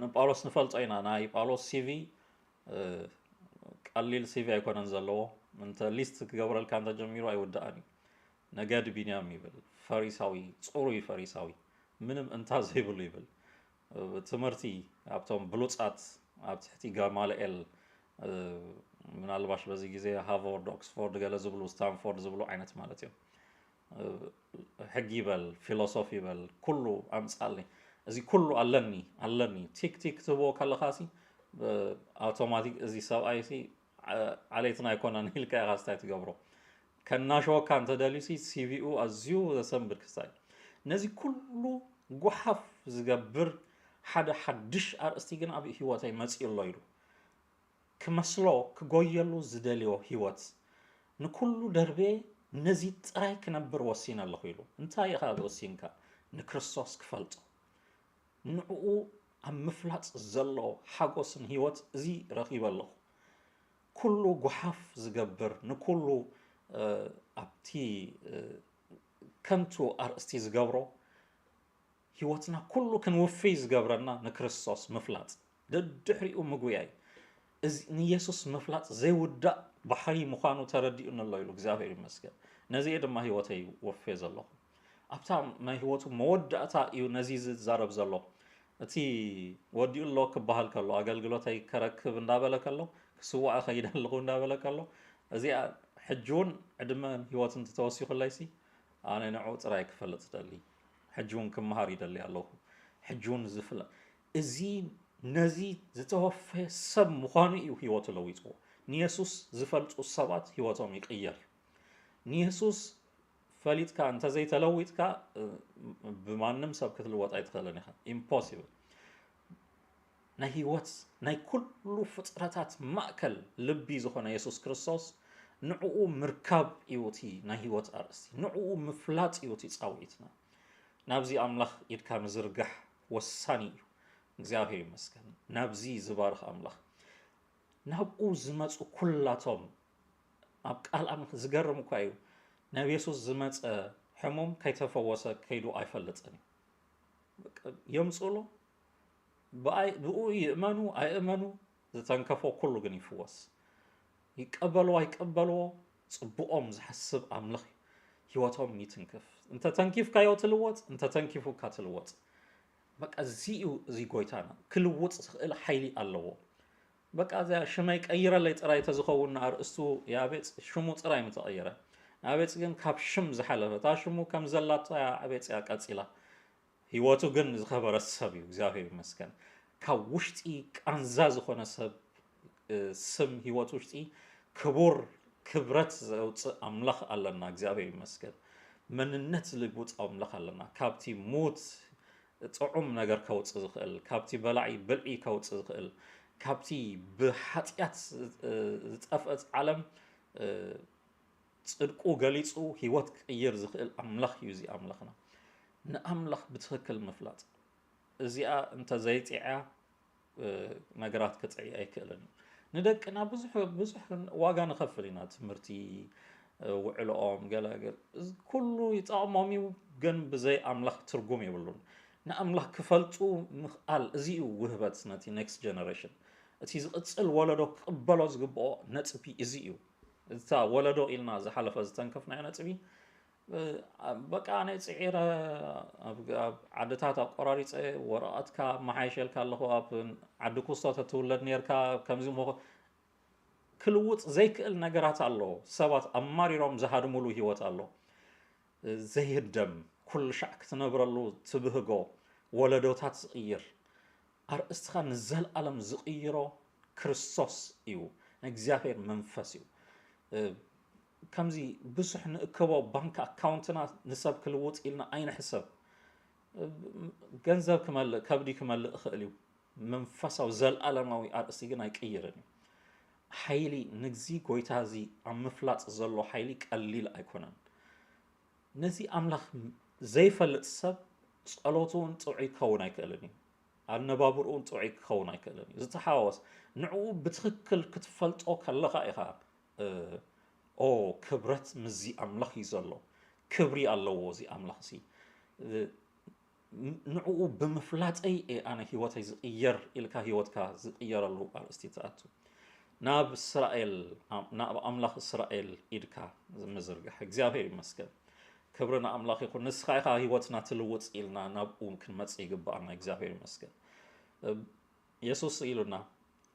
ንጳውሎስ ንፈልጦ ኢና። ናይ ጳውሎስ ሲቪ ቀሊል ሲቪ ኣይኮነን ዘለዎ። እንተ ሊስት ክገብረልካ እንተጀሚሩ ኣይውዳእን እዩ። ነገድ ቢንያም ይብል፣ ፈሪሳዊ፣ ጽሩይ ፈሪሳዊ፣ ምንም እንታ ዘይብሉ ይብል። ትምህርቲ ኣብቶም ብሉጻት ኣብ ትሕቲ ጋማልኤል ምናልባሽ በዚ ግዜ ሃርቫርድ ኦክስፎርድ ገለ ዝብሉ ስታንፎርድ ዝብሉ ዓይነት ማለት እዮም። ሕጊ ይበል ፊሎሶፊ ይበል ኩሉ ኣምጻልኒ። እዚ ኩሉ ኣለኒ ኣለኒ ቲክ ቲክ ትህቦ ከለኻሲ ኣውቶማቲክ እዚ ሰብኣይሲ ዓሌትና ኣይኮነን ኢልካ ኢኻ ስታይ ትገብሮ። ከናሸወካ እንተደልዩሲ ሲቪኡ ኣዝዩ ዘሰንብድ ክስታይ። ነዚ ኩሉ ጓሓፍ ዝገብር ሓደ ሓድሽ ኣርእስቲ ግን ኣብ ህይወተይ መጺኡ ኣሎ ኢሉ ክመስሎ ክጎየሉ ዝደልዮ ህይወት ንኩሉ ደርቤ ነዚ ጥራይ ክነብር ወሲነ ኣለኹ ኢሉ። እንታይ ኢኻ ወሲንካ? ንክርስቶስ ክፈልጦ። ንዕኡ ኣብ ምፍላጥ ዘሎ ሓጎስን ህይወት እዚ ረኺበ ኣለኹ። ኩሉ ጓሓፍ ዝገብር ንኩሉ ኣብቲ ከንቱ ኣርእስቲ ዝገብሮ ህይወትና ኩሉ ክንውፍይ ዝገብረና ንክርስቶስ ምፍላጥ ደድሕሪኡ ምጉያይ። እዚ ንየሱስ ምፍላጥ ዘይውዳእ ባሕሪ ምዃኑ ተረዲኡኒ ኣሎ ኢሉ እግዚኣብሔር ይመስገን። ነዚ እየ ድማ ህይወተይ ወፍየ ዘለኹ። ኣብታ ናይ ህይወቱ መወዳእታ እዩ ነዚ ዝዛረብ ዘሎ። እቲ ወዲኡ ኣሎ ክበሃል ከሎ ኣገልግሎተይ ከረክብ እንዳበለ ከሎ ክስዋዕ ከይደ ኣለኹ እንዳበለ ከሎ እዚኣ ሕጂ እውን ዕድመን ህይወትን ተተወሲኹለይሲ ኣነ ንዑ ጥራይ ክፈልጥ ደሊ ሕጂ እውን ክመሃር ይደሊ ኣለኹ። ሕጂ እውን ዝፍለ እዚ ነዚ ዝተወፈየ ሰብ ምዃኑ እዩ ህይወቱ ለዊጥዎ። ንየሱስ ዝፈልጡ ሰባት ህይወቶም ይቕየር። ንየሱስ ፈሊጥካ እንተዘይተለዊጥካ ብማንም ሰብ ክትልወጥ ኣይትኽእልን ኢኻ። ኢምፖሲብል። ናይ ህይወት ናይ ኩሉ ፍጥረታት ማእከል ልቢ ዝኾነ የሱስ ክርስቶስ ንዕኡ ምርካብ እዩ እቲ ናይ ህይወት ኣርእስቲ። ንዕኡ ምፍላጥ እዩ እቲ ጻውዒትና። ናብዚ ኣምላኽ ኢድካ ምዝርጋሕ ወሳኒ እዩ። እግዚኣብሔር ይመስገን ናብዚ ዝባርኽ ኣምላኽ። ናብኡ ዝመጹ ኩላቶም ኣብ ቃል ኣምላኽ ዝገርም እኳ እዩ። ናብ የሱስ ዝመጸ ሕሙም ከይተፈወሰ ከይዱ ኣይፈልጥን እዩ። የምጽእሎ ብኡ ይእመኑ ኣይእመኑ ዝተንከፎ ኩሉ ግን ይፍወስ። ይቀበልዎ ኣይቀበልዎ ጽቡቖም ዝሓስብ ኣምላኽ እዩ። ህይወቶም ይትንክፍ። እንተ ተንኪፍካዮ ትልወጥ፣ እንተ ተንኪፉካ ትልወጥ። በቃ እዚ እዩ እዚ ጎይታና ክልውጥ ዝኽእል ሓይሊ ኣለዎ። በቃ እዚኣ ሽመይ ቀይረለይ ጥራይ ተዝኸውን ንኣርእስቱ የኣቤጽ ሽሙ ጥራይ ምተቐየረ። ንኣቤጽ ግን ካብ ሽም ዝሓለፈ እታ ሽሙ ከም ዘላቶ እያ ኣቤጽ እያ ቀጺላ። ህይወቱ ግን ዝኸበረ ሰብ እዩ እግዚኣብሔር ይመስገን። ካብ ውሽጢ ቃንዛ ዝኾነ ሰብ ስም ህይወት ውሽጢ ክቡር ክብረት ዘውፅእ ኣምላኽ ኣለና እግዚኣብሔር ይመስገን። መንነት ዝልውጥ ኣምላኽ ኣለና። ካብቲ ሙት ጥዑም ነገር ከውፅእ ዝኽእል ካብቲ በላዒ ብልዒ ከውፅእ ዝኽእል ካብቲ ብሓጢኣት ዝጠፍአት ዓለም ጽድቁ ገሊጹ ህይወት ክቕይር ዝኽእል ኣምላኽ እዩ። እዚ ኣምላኽና ንኣምላኽ ብትኽክል ምፍላጥ፣ እዚኣ እንተ ዘይጢዕያ ነገራት ክጥዕይ ኣይክእልን እዩ። ንደቅና ብዙሕ ብዙሕ ዋጋ ንኸፍል ኢና። ትምህርቲ፣ ውዕልኦም፣ ገለገል፣ እዚ ኩሉ ይጠቕሞም እዩ፣ ግን ብዘይ ኣምላኽ ትርጉም የብሉን። ንኣምላኽ ክፈልጡ ምኽኣል፣ እዚ እዩ ውህበት ነቲ ኔክስት ጀነሬሽን። እቲ ዝቕጽል ወለዶ ክቕበሎ ዝግብኦ ነጥቢ እዚ እዩ። እታ ወለዶ ኢልና ዝሓለፈ ዝተንከፍናዮ ነጥቢ፣ በቃ ኣነ ጽዒረ ኣብ ዓድታት ኣቆራሪጸ ወረቐትካ መሓይሸልካ ኣለኹ፣ ኣብ ዓዲ ኩስቶ ተትውለድ ነርካ፣ ከምዚ ሞ ክልውጥ ዘይክእል ነገራት ኣሎ። ሰባት ኣማሪሮም ዝሃድሙሉ ህይወት ኣሎ። ዘይህደም፣ ኩሉ ሻዕ ክትነብረሉ ትብህጎ፣ ወለዶታት ዝቕይር፣ ኣርእስትኻ ንዘለኣለም ዝቕይሮ ክርስቶስ እዩ፣ እግዚኣብሔር መንፈስ እዩ። ከምዚ ብዙሕ ንእከቦ ባንክ ኣካውንትና ንሰብ ክልውጥ ኢልና ኣይንሕሰብ። ገንዘብ ክመልእ፣ ከብዲ ክመልእ ይኽእል እዩ። መንፈሳዊ ዘለኣለማዊ ኣርእስቲ ግን ኣይቅይርን እዩ። ሓይሊ ንግዚ ጎይታ እዚ ኣብ ምፍላጥ ዘሎ ሓይሊ ቀሊል ኣይኮነን። ነዚ ኣምላኽ ዘይፈልጥ ሰብ ጸሎቱ እውን ጥዑይ ክኸውን ኣይክእልን እዩ። ኣነባብርኡ እውን ጥዑይ ክኸውን ኣይክእልን እዩ። ዝተሓዋወስ ንዕኡ ብትኽክል ክትፈልጦ ከለኻ ኢኻ፣ እ፣ ኦ፣ ክብረት ምስዚ ኣምላኽ እዩ ዘሎ። ክብሪ ኣለዎ እዚ ኣምላኽ እዚ። እ፣ ን-፣ ንዕኡ ብምፍላጠይ እየ ኣነ ህይወተይ ዝቕየር ኢልካ ህይወትካ ዝቕየረሉ ኣርእስቲ ትኣቱ። ናብ እስራኤል፣ ናብ ኣምላኽ እስራኤል ኢድካ ምዝርጋሕ። እግዚኣብሔር ይመስገን። ክብሪ ንኣምላኽ ይኹን። ንስኻ ኢኻ ህይወትና ትልውጥ ኢልና ናብኡ ክንመጽእ ይግብኣና። እግዚኣብሔር ይመስገን። እ፣ የሱስ ኢሉና፣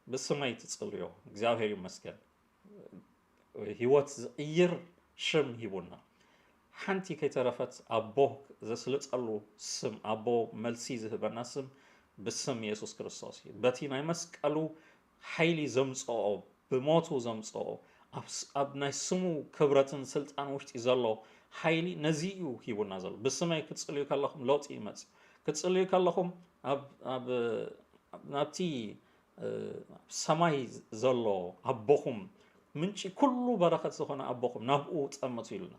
"ብስመይ ትጽልዮ." እግዚኣብሔር ይመስገን። ህይወት ዝቕይር ሽም ሂቡና። ሓንቲ ከይተረፈት ኣቦ ዘስልጠሉ ስም፣ ኣቦ መልሲ ዝህበና ስም ብስም የሱስ ክርስቶስ እዩ። በቲ ናይ መስቀሉ ሓይሊ ዘምጽኦ፣ ብሞቱ ዘምጽኦ፣ ኣብ ስ-፣ ኣብ ናይ ስሙ ክብረትን ስልጣን ውሽጢ ዘሎ ሓይሊ ነዚ እዩ ሂቡና ዘሎ። "ብስመይ ክትጽልዩ ከለኹም ለውጢ ይመጽእ። ክትጽልዩ ከለኹም ኣብ፣ ኣብ፣ ናብቲ፣ እ፣ ሰማይ ዘሎ ኣቦኹም፣ ምንጪ ኩሉ በረኸት ዝኾነ ኣቦኹም ናብኡ ጠምቱ" ኢሉና።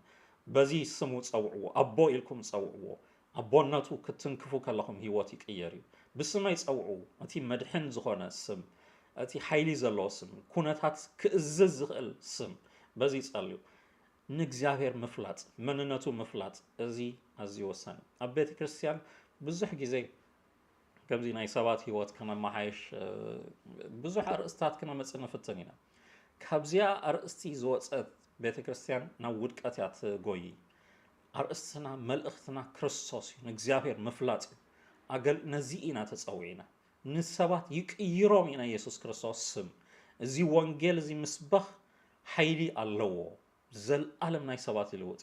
"በዚ ስሙ ጸውዕዎ፣ ኣቦ ኢልኩም ጸውዕዎ። ኣቦነቱ ክትንክፉ ከለኹም ህይወት ይቅየር እዩ። ብስመይ ጸውዑ፣ እቲ መድሕን ዝኾነ ስም፣ እቲ ሓይሊ ዘለዎ ስም፣ ኩነታት ክእዝዝ ዝኽእል ስም፣ በዚ ጸልዩ።" ንእግዚኣብሔር ምፍላጥ፣ መንነቱ ምፍላጥ፣ እዚ ኣዝዩ ወሳኒ። ኣብ ቤተ ክርስቲያን ብዙሕ ግዜ ከምዚ ናይ ሰባት ህይወት ከነመሓይሽ፣ እ፣ ብዙሕ ኣርእስታት ክነመጽእ ንፍትን ኢና። ካብዚኣ ኣርእስቲ ዝወጸት ቤተ ክርስቲያን ናብ ውድቀት እያ ትጎይ። ኣርእስትና፣ መልእኽትና ክርስቶስ እዩ፣ ንእግዚኣብሔር ምፍላጥ እዩ። ኣገል-፣ ነዚ ኢና ተጸዊዕና። ንሰባት ይቅይሮም ኢና፣ የሱስ ክርስቶስ ስም። እዚ ወንጌል እዚ ምስባኽ ሓይሊ ኣለዎ። ዘልኣለም ናይ ሰባት ይልውጥ።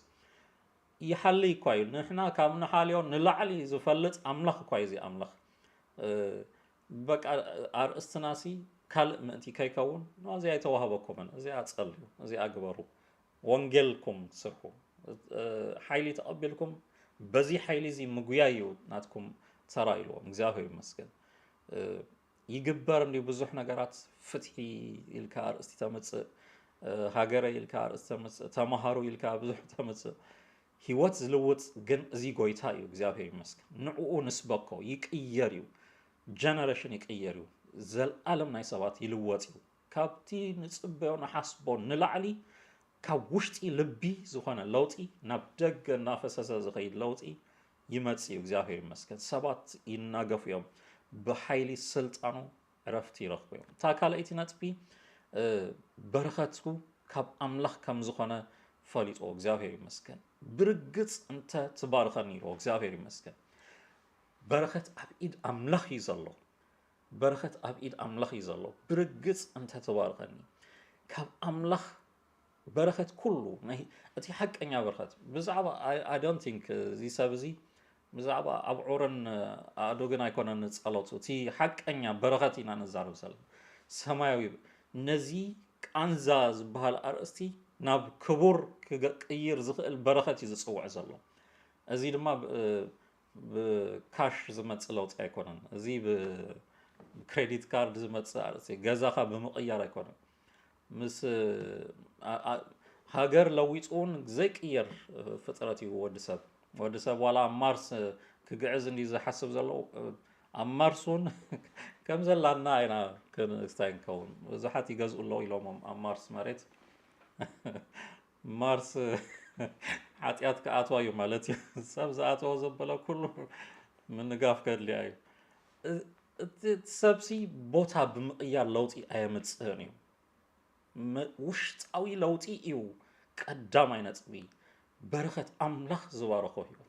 ይሓሊ እኳ እዩ። ንሕና ካብ ንሓልዮ ንላዕሊ ዝፈልጥ ኣምላኽ እኳ እዩ እዚ ኣምላኽ። እ፣ በቃ ኣርእስትና ሲ ካልእ ምእንቲ ከይከውን፣ "ኖ፣ እዚኣ ኣይተዋህበኩምን፣ እዚኣ ጸልዩ፣ እዚኣ ግበሩ፣ ወንጌልኩም ስርሑ፣ እ፣ ሓይሊ ተቐቢልኩም በዚ ሓይሊ እዚ ምጉያይ እዩ ናትኩም ተራ" ኢልዎም። እግዚኣብሔር ይመስገን። እ፣ ይግበር እንዲዩ ብዙሕ ነገራት፣ ፍትሒ ኢልካ ኣርእስቲ ተምጽእ፣ እ፣ ሃገረ ኢልካ ኣርእስቲ ተምጽእ፣ ተማሃሩ ኢልካ ብዙሕ ተምጽእ። ህይወት ዝልውጥ ግን እዚ ጎይታ እዩ፣ እግዚኣብሔር ይመስገን። ንዕኡ ንስበኮ፣ ይቅየር እዩ። ጀነሬሽን ይቅየር እዩ። ዘልኣለም ናይ ሰባት ይልወጥ እዩ። ካብቲ ንጽበዮ ንሓስቦ ንላዕሊ ካብ ውሽጢ ልቢ ዝኾነ ለውጢ ናብ ደገ እናፈሰሰ ዝኸይድ ለውጢ ይመጽእ እዩ። እግዚኣብሔር ይመስገን። ሰባት ይናገፉ እዮም። ብሓይሊ ስልጣኑ ዕረፍቲ ይረኽቡ እዮም። እታ ካልኣይቲ ነጥቢ፣ እ፣ በረኸቱ ካብ ኣምላኽ ከም ዝኾነ ፈሊጦ፣ እግዚኣብሔር ይመስገን። "ብርግጽ እንተ ትባርኸኒ" ኢልዎ፣ እግዚኣብሔር ይመስገን። በረኸት ኣብ ኢድ ኣምላኽ እዩ ዘሎ። በረኸት ኣብ ኢድ ኣምላኽ እዩ ዘሎ። "ብርግጽ እንተ ትባርኸኒ" ካብ ኣምላኽ በረኸት ኩሉ ናይ እቲ ሓቀኛ በረኸት ብዛዕባ፣ I, I don't think እዚ ሰብ እዚ ብዛዕባ ኣብዑርን ኣእዱግን ኣይኮነን ጸሎቱ። እቲ ሓቀኛ በረኸት ኢና ንዛረብ ዘለና። ሰማያዊ ነዚ ቃንዛ ዝበሃል ኣርእስቲ ናብ ክቡር ክገ-፣ ክቅይር ዝኽእል በረኸት እዩ ዝጽውዕ ዘሎ። እዚ ድማ ብ-፣ ብካሽ ዝመጽእ ለውጢ ኣይኮነን። እዚ ብ-፣ ብክሬዲት ካርድ ዝመፅእ ኣርእስቲ፣ ገዛኻ ብምቕያር ኣይኮነን። ምስ ኣ- ኣ- ሃገር ለዊፁ እውን ዘይቅየር ፍጥረት እዩ ወዲ ሰብ። ወዲ ሰብ ዋላ ኣብ ማርስ ክግዕዝ እንዲ ዝሓስብ ዘሎ፣ ኣብ ማርስ እውን ከም ዘላና ኢና ክን- ክስታይ ንከውን። ብዙሓት ይገዝኡ ኣለዉ ኢሎሞም ኣብ ማርስ መሬት። ማርስ ሓጢኣት ክኣትዋ እዩ ማለት እዩ። ሰብ ዝኣተዎ ዘበለ ኩሉ ምንጋፍ ከድልያ እዩ። እ- እቲ ሰብሲ ቦታ ብምቕያር ለውጢ ኣየምፅእን እዩ። መ- ውሽጣዊ ለውጢ እዩ ቀዳማይ ነጥቢ። በረኸት ኣምላኽ ዝባረኾ ህይወት፣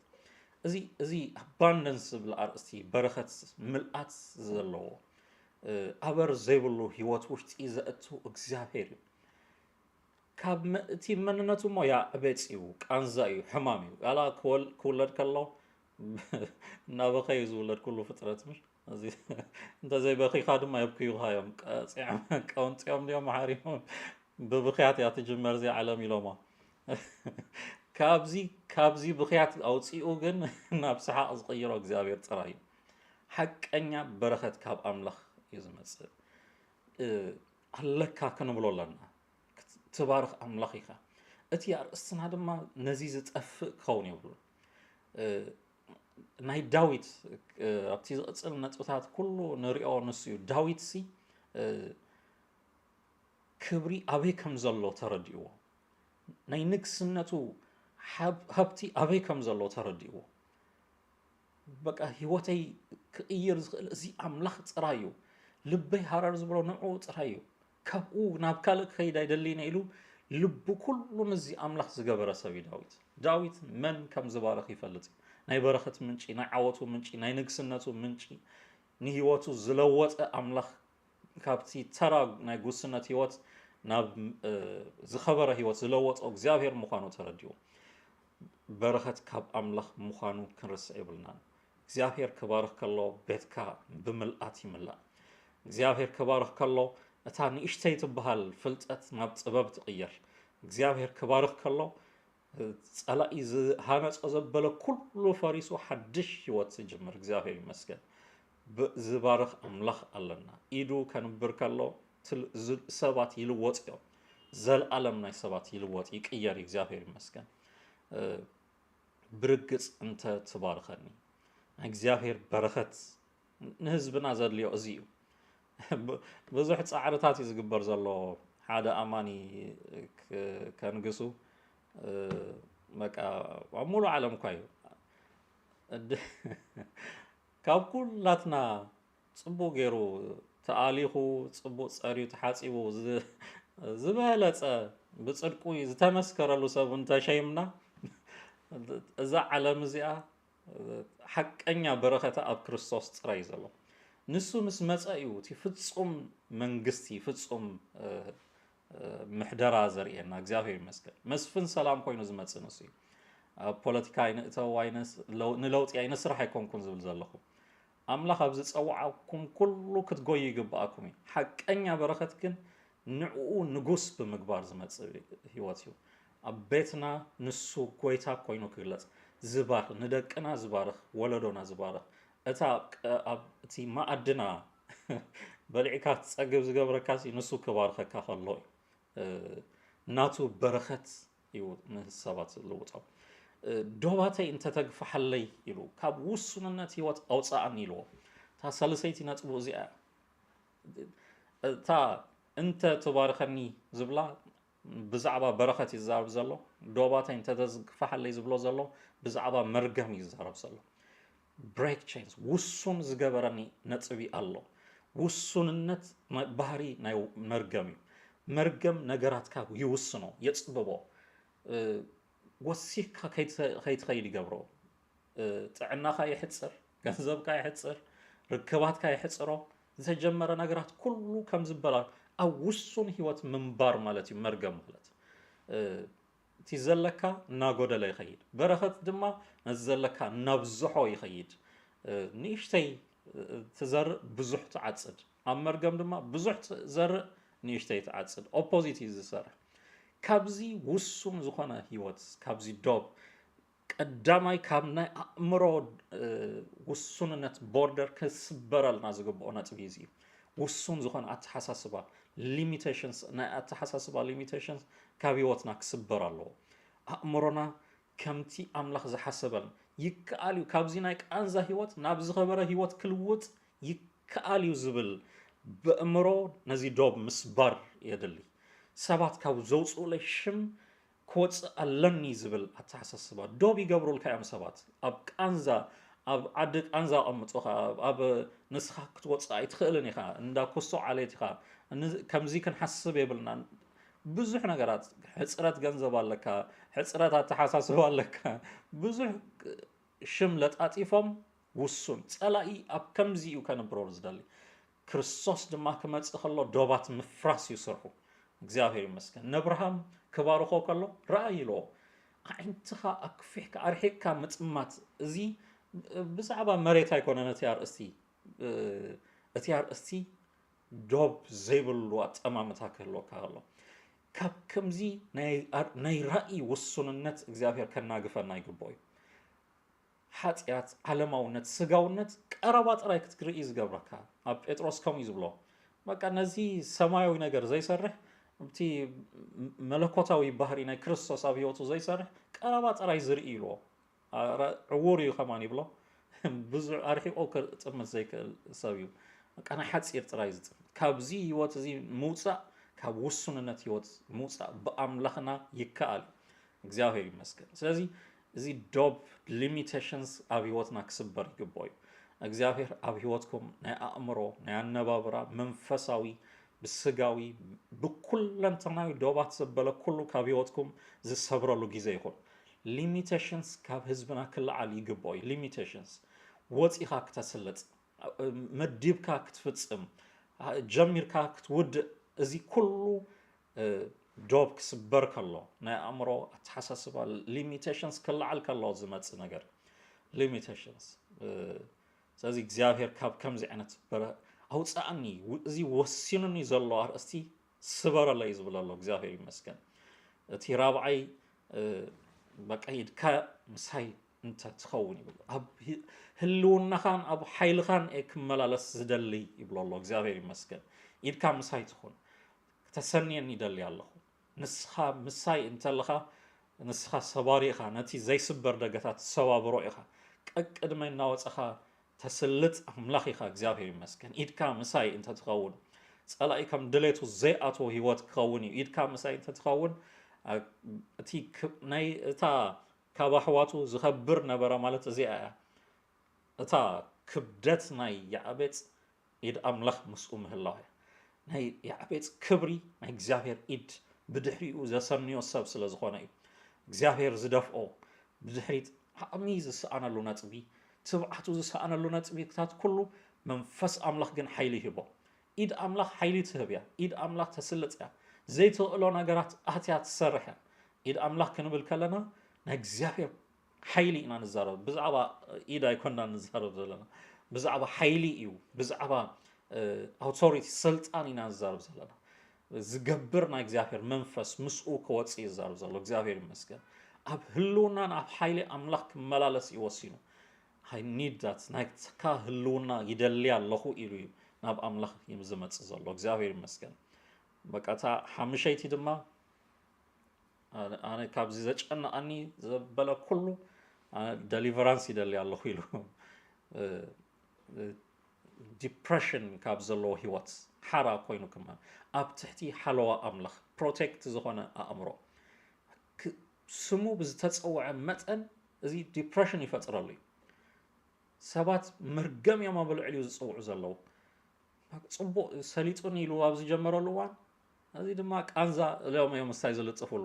እዚ እዚ ኣባንደንስ ዝብል ኣርእስቲ፣ በረኸት ምልኣት ዘለዎ፣ እ፣ ኣበር ዘይብሉ ህይወት ውሽጢ ዘእቱ እግዚኣብሔር እዩ። ካብ መ- እቲ መንነቱ እሞ ያዕቤጽ እዩ፣ ቃንዛ እዩ፣ ሕማም እዩ። ጋላ ክወል- ክውለድ ከሎ እናበኸ እዩ ዝውለድ ኩሉ ፍጥረት። ምሽ እዚ እንተዘይበኺኻ ድማ የብክዩኻ እዮም። ቀፂዖም ቀውንፅኦም ድዮም ሓሪሞም፣ ብብኽያት እያ ትጅመር እዚኣ ዓለም ኢሎማ። ካብዚ ካብዚ ብኽያት ኣውፂኡ ግን ናብ ሰሓቕ ዝቕይሮ እግዚኣብሔር ጥራይ እዩ። ሓቀኛ በረኸት ካብ ኣምላኽ እዩ ዝመፅእ። እ፣ ኣለካ ክንብሎ ኣለና። ክትባረኽ ኣምላኽ ኢኻ። እቲ ኣርእስትና ድማ ነዚ ዝጠፍእ ክኸውን የብሉን። እ፣ ናይ ዳዊት፣ እ፣ ኣብቲ ዝቕጽል ነጥብታት ኩሉ ንሪኦ ንሱ እዩ። ዳዊትሲ፣ እ፣ ክብሪ ኣበይ ከም ዘሎ ተረዲእዎ። ናይ ንግስነቱ ሃብ- ሃብቲ ኣበይ ከም ዘሎ ተረዲእዎ። በቃ ህይወተይ ክቕይር ዝኽእል እዚ ኣምላኽ ጥራይ እዩ። ልበይ ሃረር ዝብሎ ንዕኡ ጥራይ እዩ። ካብኡ ናብ ካልእ ክኸይድ ኣይደልይን ኢሉ ልቡ ኩሉ ምስዚ ኣምላኽ ዝገበረ ሰብ እዩ ዳዊት። ዳዊት መን ከም ዝባርኽ ይፈልጥ እዩ። ናይ በረኸት ምንጪ፣ ናይ ዓወቱ ምንጪ፣ ናይ ንግስነቱ ምንጪ፣ ንህይወቱ ዝለወጠ ኣምላኽ፣ ካብቲ ተራ ናይ ጉስነት ህይወት ናብ፣ እ፣ ዝኸበረ ህይወት ዝለወጦ እግዚኣብሔር ምዃኑ ተረዲኡ። በረኸት ካብ ኣምላኽ ምዃኑ ክንርስዕ የብልናን። እግዚኣብሔር ክባርኽ ከሎ ቤትካ ብምልኣት ይምላእ። እግዚኣብሔር ክባርኽ ከሎ እታ ንእሽተይ ትበሃል ፍልጠት ናብ ጥበብ ትቕየር። እግዚኣብሔር ክባርኽ ከሎ ጸላኢ ዝሃነጾ ዘበለ ኩሉ ፈሪሱ ሓድሽ ህይወት ዝጅምር እግዚኣብሔር ይመስገን። ብ- ዝባርኽ ኣምላኽ ኣለና። ኢዱ ከንብር ከሎ ትል- ዝ- ሰባት ይልወጥ እዮም። ዘለኣለም ናይ ሰባት ይልወጥ ይቅየር እዩ። እግዚኣብሔር ይመስገን። እ፣ ብርግጽ እንተ ትባርኸኒ ናይ እግዚኣብሔር በረኸት ንህዝብና ዘድልዮ እዚ እዩ። ብ- ብዙሕ ጻዕርታት እዩ ዝግበር ዘሎ ሓደ ኣማኒ ክ- ከንግሱ፣ እ፣ በቃ ኣብ ሙሉ ዓለም እኳ እዩ። እድ- ካብ ኩላትና ጽቡቅ ገይሩ ተኣሊኹ፣ ጽቡቅ ጸርዩ ተሓጺቡ ዝ- ዝበለጸ ብጽድቁ ዝተመስከረሉ ሰብ እንተሸይምና እዛ ዓለም እዚኣ ሓቀኛ በረኸታ ኣብ ክርስቶስ ጥራይ እዩ ዘሎ። ንሱ ምስ መጸ እዩ እቲ ፍጹም መንግስቲ፣ ፍጹም፣ እ፣ እ፣ ምሕደራ ዘርእየና። እግዚኣብሔር ይመስገን። መስፍን ሰላም ኮይኑ ዝመጽእ ንሱ እዩ። ኣብ ፖለቲካ ኣይንእተው፣ ኣይነስ-፣ ለው-፣ ንለውጢ ኣይንስራሕ ኣይኮንኩን ዝብል ዘለኹ። ኣምላኽ ኣብ ዝጸውዓኩም ኩሉ ክትጎዩ ይግብኣኩም እዩ። ሓቀኛ በረኸት ግን ንዕኡ ንጉስ ብምግባር ዝመጽእ ህይወት እዩ። ኣብ ቤትና ንሱ ጎይታ ኮይኑ ክግለጽ፣ ዝባርኽ፣ ንደቅና ዝባርኽ፣ ወለዶና ዝባርኽ፣ እታ ኣብ ቀ- ኣብ እቲ መኣድና በሊዕካ ክትጸግብ ዝገብረካሲ ንሱ ክባርከካ ከሎ እዩ። እ፣ ናቱ በረኸት እዩ ንሰባት ዝልውጦም። እ፣ ዶባተይ እንተተግፍሓለይ ኢሉ፣ ካብ ውሱንነት ህይወት ኣውፅኣኒ ኢልዎ። እታ ሳልሰይቲ ነጥቡ እዚኣ እያ። እታ እንተ ትባርኸኒ ዝብላ ብዛዕባ በረኸት ይዛረብ ዘሎ፣ ዶባተይ እንተተዝግፋሓለይ ዝብሎ ዘሎ ብዛዕባ መርገም እዩ ዝዛረብ ዘሎ። ብሬክ ቼንስ ውሱን ዝገበረኒ ነጥቢ ኣሎ። ውሱንነት መ- ባህሪ ናይ መርገም እዩ። መርገም ነገራትካ ይውስኖ፣ የጽብቦ። እ፣ ወሲኽካ ከይትኸ- ከይትኸይድ ይገብሮ። እ፣ ጥዕናኻ የሕጽር፣ ገንዘብካ የሕጽር፣ ርክባትካ የሕጽሮ። ዝተጀመረ ነገራት ኩሉ ከም ዝበላ ኣብ ውሱን ህይወት ምንባር ማለት እዩ መርገም ማለት። እ፣ እቲ ዘለካ እናጎደለ ይኸይድ። በረኸት ድማ ነዚ ዘለካ እናብዝሖ ይኸይድ። እ፣ ንእሽተይ፣ እ፣ ትዘርእ ብዙሕ ትዓጽድ። ኣብ መርገም ድማ ብዙሕ ትዘርእ ንእሽተይ ትዓጽድ። ኦፖዚት እዩ ዝሰርሕ። ካብዚ ውሱን ዝኾነ ህይወት፣ ካብዚ ዶብ ቀዳማይ ካብ ናይ ኣእምሮ ውሱንነት ቦርደር ክስበረልና ዝግብኦ ነጥቢ እዚ እዩ። ውሱን ዝኾነ ኣተሓሳስባ፣ ሊሚቴሽንስ፣ ናይ ኣተሓሳስባ ሊሚቴሽንስ ካብ ህይወትና ክስበር ኣለዎ። ኣእምሮና ከምቲ ኣምላኽ ዝሓሰበን ይከኣል እዩ፣ ካብዚ ናይ ቃንዛ ህይወት ናብ ዝኸበረ ህይወት ክልውጥ ይከኣል እዩ ዝብል ብእምሮ ነዚ ዶብ ምስባር የድሊ። ሰባት ካብ ዘውፅኡለይ ሽም ክወፅእ ኣለኒ ዝብል ኣተሓሳስባ። ዶብ ይገብሩልካ እዮም ሰባት። ኣብ ቃንዛ፣ ኣብ ዓዲ ቃንዛ ኣቐምጡኻ፣ ኣብ ንስኻ ክትወፅእ ኣይትኽእልን ኢኻ፣ እንዳ ኩሶ ዓሌት ኢኻ፣ ከምዚ ክንሓስብ የብልናን። ብዙሕ ነገራት፣ ሕፅረት ገንዘብ ኣለካ፣ ሕፅረት ኣተሓሳስባ ኣለካ፣ ብዙሕ ሽም ለጣጢፎም ውሱን። ፀላኢ ኣብ ከምዚ እዩ ከንብሮ ዝደሊ። ክርስቶስ ድማ ክመፅእ ከሎ ዶባት ምፍራስ እዩ ስርሑ። እግዚኣብሔር ይመስገን። ነብርሃም ክባርኾ ከሎ ራእይ ኢልዎ፣ ኣዒንትኻ ኣክፊሕካ ኣርሒቕካ ምጥማት። እዚ ብዛዕባ መሬት ኣይኮነን እቲ ኣርእስቲ። እቲ ኣርእስቲ ዶብ ዘይብሉ ኣጠማምታ ክህልወካ ከሎ፣ ካብ ከምዚ ናይ ራእይ ውሱንነት እግዚኣብሔር ከናግፈና ይግብኦ እዩ። ሓጢኣት፣ ዓለማውነት፣ ስጋውነት ቀረባ ጥራይ ክትርኢ ዝገብረካ። ኣብ ጴጥሮስ ከምኡ እዩ ዝብሎ፣ በቃ ነዚ ሰማያዊ ነገር ዘይሰርሕ፣ እቲ መለኮታዊ ባህሪ ናይ ክርስቶስ ኣብ ህይወቱ ዘይሰርሕ ቀረባ ጥራይ ዝርኢ ኢልዎ። ዕውር እዩ ከማን ይብሎ። ብዙሕ ኣርሒቆ ክጥምት ዘይክእል ሰብ እዩ። በቃ ናይ ሓፂር ጥራይ ዝጥምት። ካብዚ ህይወት እዚ ምውፃእ፣ ካብ ውሱንነት ህይወት ምውፃእ ብኣምላኽና ይከኣል እዩ። እግዚኣብሔር ይመስገን። ስለዚ እዚ ዶብ፣ ሊሚቴሽንስ ኣብ ህይወትና ክስበር ይግብኦ እዩ። እግዚኣብሔር ኣብ ህይወትኩም ናይ ኣእምሮ፣ ናይ ኣነባብራ፣ መንፈሳዊ፣ ብስጋዊ፣ ብኩለንተናዊ ዶባት ዘበለ ኩሉ ካብ ህይወትኩም ዝሰብረሉ ግዜ ይኹን። ሊሚቴሽንስ ካብ ህዝብና ክለዓል ይግብኦ እዩ። ሊሚቴሽንስ፣ ወፂኻ ክተስልጥ፣ መዲብካ ክትፍፅም፣ ጀሚርካ ክትውድእ፣ እዚ ኩሉ ዶብ ክስበር ከሎ፣ ናይ ኣእምሮ ኣተሓሳስባ ሊሚቴሽንስ ክለዓል ከሎ ዝመፅእ ነገር፣ ሊሚቴሽንስ። ስለዚ እግዚኣብሔር ካብ ከምዚ ዓይነት በረ ኣውፅኣኒ፣ እዚ ወሲኑኒ ዘሎ ኣርእስቲ ስበረለይ ዝብል ኣሎ። እግዚኣብሔር ይመስገን። እቲ ራብዓይ በቃ ኢድካ ምሳይ እንተ ትኸውን ይብል። ኣብ ህልውናኻን ኣብ ሓይልኻን እየ ክመላለስ ዝደሊ ይብሎ ኣሎ። እግዚኣብሔር ይመስገን። ኢድካ ምሳይ ትኹን። ክተሰንየኒ ይደሊ ኣለኹ። ንስኻ ምሳይ እንተለኻ፣ ንስኻ ሰባሪ ኢኻ። ነቲ ዘይስበር ደገታት ትሰባብሮ ኢኻ። ቀቅድመይ እናወፀኻ ተስልጥ ኣምላኽ ኢኻ። እግዚኣብሔር ይመስገን። ኢድካ ምሳይ እንተትኸውን፣ ጸላኢ ከም ድሌቱ ዘይኣትዎ ህይወት ክኸውን እዩ። ኢድካ ምሳይ እንተትኸውን፣ እቲ ናይ እታ ካብ ኣሕዋቱ ዝኸብር ነበረ ማለት እዚኣ እያ። እታ ክብደት ናይ ያዕቤጽ ኢድ ኣምላኽ ምስኡ ምህላው እያ። ናይ ያዕቤጽ ክብሪ ናይ እግዚኣብሔር ኢድ ብድሕሪኡ ዘሰንዮ ሰብ ስለ ዝኾነ እዩ። እግዚኣብሔር ዝደፍኦ ብድሕሪት ዓቕሚ ዝሰኣነሉ ነጥቢ፣ ትብዓቱ ዝሰኣነሉ ነጥቢታት ኩሉ መንፈስ ኣምላኽ ግን ሓይሊ ይህቦ። ኢድ ኣምላኽ ሓይሊ ትህብ እያ። ኢድ ኣምላኽ ተስልጥ እያ። ዘይትኽእሎ ነገራት ኣትያ ትሰርሕ እያ። ኢድ ኣምላኽ ክንብል ከለና ናይ እግዚኣብሔር ሓይሊ ኢና ንዛረብ። ብዛዕባ ኢድ ኣይኮና ንዛረብ ዘለና። ብዛዕባ ሓይሊ እዩ። ብዛዕባ ኣውቶሪቲ፣ ስልጣን ኢና ንዛረብ ዘለና። ዝገብር ናይ እግዚኣብሔር መንፈስ ምስኡ ክወፅእ ይዛረብ ዘሎ። እግዚኣብሔር ይመስገን። ኣብ ህልውናን ኣብ ሓይሊ ኣምላኽ ክመላለስ እዩ ወሲኑ። I need that፣ ናይካ ህልውና ይደሊ ኣለኹ ኢሉ እዩ ናብ ኣምላኽ ዝመፅእ ዘሎ። እግዚኣብሔር ይመስገን። በቃ እታ ሓምሸይቲ ድማ ኣነ፣ ኣነ ካብዚ ዘጨነቐኒ ዘበለ ኩሉ፣ ኣነ ደሊቨራንስ ይደሊ ኣለኹ ኢሉ። እ፣ እ፣ ዲፕሬሽን ካብ ዘለዎ ህይወት ሓራ ኮይኑ ክማ ኣብ ትሕቲ ሓለዋ ኣምላኽ ፕሮቴክት ዝኾነ ኣእምሮ ክ-፣ ስሙ ብዝተጸውዐ መጠን እዚ ዲፕሬሽን ይፈጥረሉ እዩ። ሰባት መርገም እዮም ኣብ ልዕሊኡ ዝጽውዑ ዘለዉ። ጽቡቕ ሰሊጡኒ ኢሉ ኣብ ዝጀመረሉ እዋን፣ እዚ ድማ ቃንዛ ኢሎም እዮም ምስታይ ዝልጥፍሉ።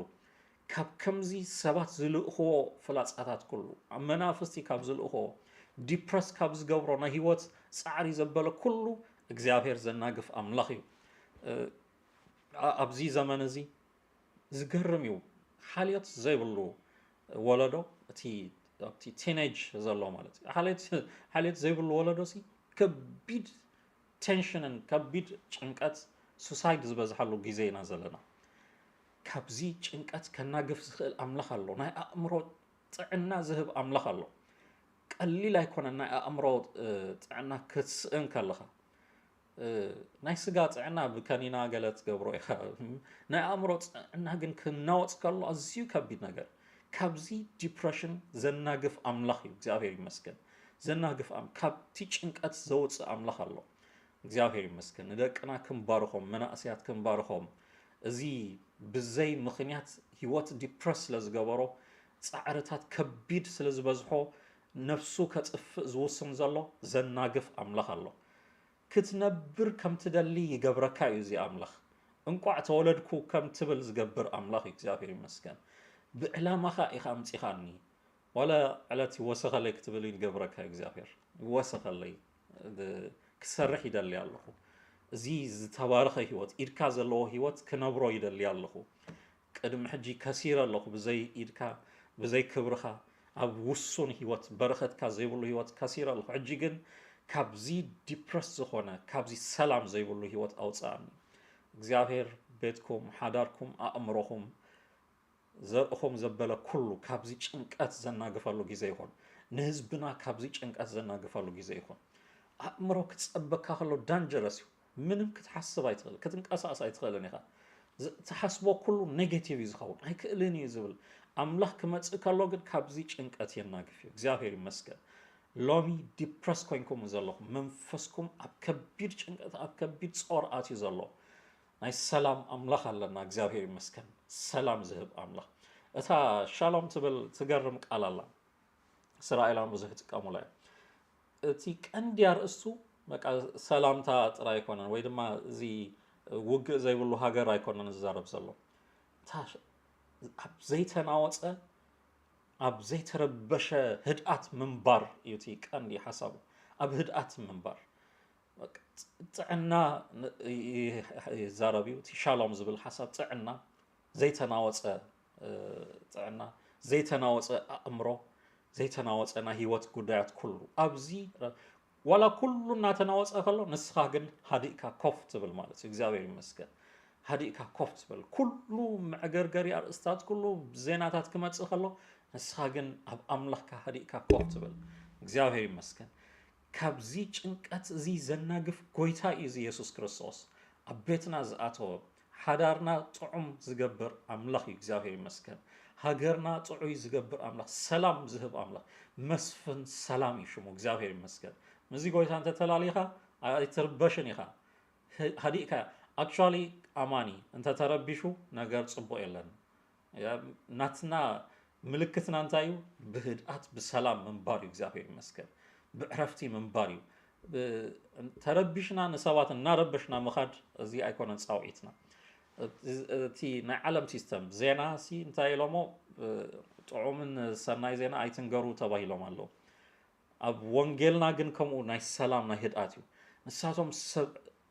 ካብ ከምዚ ሰባት ዝልእኽዎ ፍላጻታት ኩሉ፣ ኣብ መናፍስቲ ካብ ዝልእኽዎ፣ ዲፕረስ ካብ ዝገብሮ፣ ናይ ህይወት ጻዕሪ ዘበለ ኩሉ እግዚኣብሔር ዘናግፍ ኣምላኽ እዩ። እ፣ ኣ-፣ ኣብዚ ዘመን እዚ ዝገርም እዩ። ሓልዮት ዘይብሉ ወለዶ፣ እቲ ኣብቲ ቲኔጅ ዘሎ ማለት እዩ። ሓልዮት፣ ሓልዮት ዘይብሉ ወለዶ ሲ ከቢድ ቴንሽንን ከቢድ ጭንቀት፣ ሱሳይድ ዝበዝሓሉ ግዜ ኢና ዘለና። ካብዚ ጭንቀት ከናግፍ ዝኽእል ኣምላኽ ኣሎ። ናይ ኣእምሮ ጥዕና ዝህብ ኣምላኽ ኣሎ። ቀሊል ኣይኮነን ናይ ኣእምሮ ጥዕና ክትስእን ከለኻ። ናይ ስጋ ጥዕና ብከኒና ገለ ትገብሮ ኢኻ። ናይ ኣእምሮ ጥዕና ግን ክናወፅ ከሎ ኣዝዩ ከቢድ ነገር። ካብዚ ዲፕረሽን ዘናግፍ ኣምላኽ እዩ እግዚኣብሔር ይመስገን። ዘናግፍ ኣም ካብቲ ጭንቀት ዘውፅእ ኣምላኽ ኣሎ። እግዚኣብሔር ይመስገን። ንደቅና ክንባርኾም፣ መናእሰያት ክንባርኾም፣ እዚ ብዘይ ምኽንያት ህይወት ዲፕረስ ስለ ዝገበሮ ፃዕርታት ከቢድ ስለ ዝበዝሖ ነፍሱ ከጥፍእ ዝውስን ዘሎ ዘናግፍ ኣምላኽ ኣሎ። ክትነብር ከም ትደሊ ይገብረካ እዩ እዚ ኣምላኽ። እንቋዕ ተወለድኩ ከም ትብል ዝገብር ኣምላኽ እዩ እግዚኣብሔር ይመስገን። ብዕላማኻ ኢኻ ኣምፂኻኒ። ዋላ ዕለት ይወሰኸለይ ክትብል ይገብረካ እዩ እግዚኣብሔር። ይወሰኸለይ ክሰርሕ ይደሊ ኣለኹ። እዚ ዝተባረኸ ህይወት ኢድካ ዘለዎ ህይወት ክነብሮ ይደሊ ኣለኹ። ቅድሚ ሕጂ ከሲረ ኣለኹ ብዘይ ኢድካ ብዘይ ክብርኻ ኣብ ውሱን ህይወት በረኸትካ ዘይብሉ ህይወት ከሲረ ኣለኹ። ሕጂ ግን ካብዚ ዲፕረስ ዝኾነ ካብዚ ሰላም ዘይብሉ ህይወት ኣውፅኣኒ እግዚኣብሔር። ቤትኩም ሓዳርኩም ኣእምሮኹም ዘርእኹም ዘበለ ኩሉ ካብዚ ጭንቀት ዘናግፈሉ ግዜ ይኹን። ንህዝብና ካብዚ ጭንቀት ዘናግፈሉ ግዜ ይኹን። ኣእምሮ ክጸበካ ከሎ ዳንጀረስ እዩ። ምንም ክትሓስብ ኣይትኽእል፣ ክትንቀሳቐስ ኣይትኽእልን ኢኻ። ትሓስቦ ኩሉ ኔጌቲቭ እዩ ዝኸውን። ኣይክእልን እዩ ዝብል ኣምላኽ ክመጽእ ከሎ ግን ካብዚ ጭንቀት የናግፍ እዩ። እግዚኣብሔር ይመስገን። ሎሚ ዲፕረስ ኮይንኩም ዘለኹም መንፈስኩም ኣብ ከቢድ ጭንቀት ኣብ ከቢድ ጾር ኣትዩ ዘሎ ናይ ሰላም ኣምላኽ ኣለና። እግዚኣብሔር ይመስገን። ሰላም ዝህብ ኣምላኽ። እታ ሻሎም ትብል ትገርም ቃል ኣላ። እስራኤላውያን ብዙሕ ይጥቀሙላ እዮም። እቲ ቀንዲ ኣርእስቱ በቃ ሰላምታ ጥራይ ኣይኮነን፣ ወይ ድማ እዚ ውግእ ዘይብሉ ሃገር ኣይኮነን ዝዛረብ ዘሎ። እታ ኣብ ዘይተናወፀ ኣብ ዘይተረበሸ ህድኣት ምንባር እዩ እቲ ቀንዲ ሓሳቡ። ኣብ ህድኣት ምንባር ጥዕና ይዛረብ እዩ። እቲ ሻሎም ዝብል ሓሳብ ጥዕና ዘይተናወፀ ጥዕና ዘይተናወፀ ኣእምሮ ዘይተናወፀ ናይ ህይወት ጉዳያት ኩሉ ኣብዚ ዋላ ኩሉ እናተናወፀ ከሎ ንስኻ ግን ሃዲእካ ኮፍ ትብል ማለት እዩ። እግዚኣብሔር ይመስገን። ሃዲእካ ኮፍ ትብል ኩሉ መዕገርገሪ ኣርእስታት ኩሉ ዜናታት ክመፅእ ከሎ ንስኻ ግን ኣብ ኣምላኽካ ሃዲእካ ኮፍ ትብል። እግዚኣብሔር ይመስገን። ካብዚ ጭንቀት እዚ ዘናግፍ ጎይታ እዩ እዚ የሱስ ክርስቶስ ኣብ ቤትና ዝኣተወ። ሓዳርና ጥዑም ዝገብር ኣምላኽ እዩ እግዚኣብሔር ይመስገን። ሃገርና ጥዑይ ዝገብር ኣምላኽ ሰላም ዝህብ ኣምላኽ መስፍን ሰላም እዩ ሽሙ እግዚኣብሔር ይመስገን። ምስዚ ጎይታ እንተተላሊኻ ኣይትርበሽን ኢኻ። ሃዲእካ ኣክቹዋሊ ኣማኒ እንተተረቢሹ ነገር ፅቡቕ የለን። ናትና ምልክትና እንታይ እዩ? ብህድኣት ብሰላም ምንባር እዩ እግዚኣብሔር ይመስገን። ብዕረፍቲ ምንባር እዩ። ተረቢሽና ንሰባት እናረበሽና ምኻድ እዚ ኣይኮነን ፃውዒትና። እቲ ናይ ዓለም ሲስተም ዜና ሲ እንታይ ኢሎሞ ጥዑምን ሰናይ ዜና ኣይትንገሩ ተባሂሎም ኣለዉ። ኣብ ወንጌልና ግን ከምኡ ናይ ሰላም ናይ ህድኣት እዩ። ንሳቶም ሰብ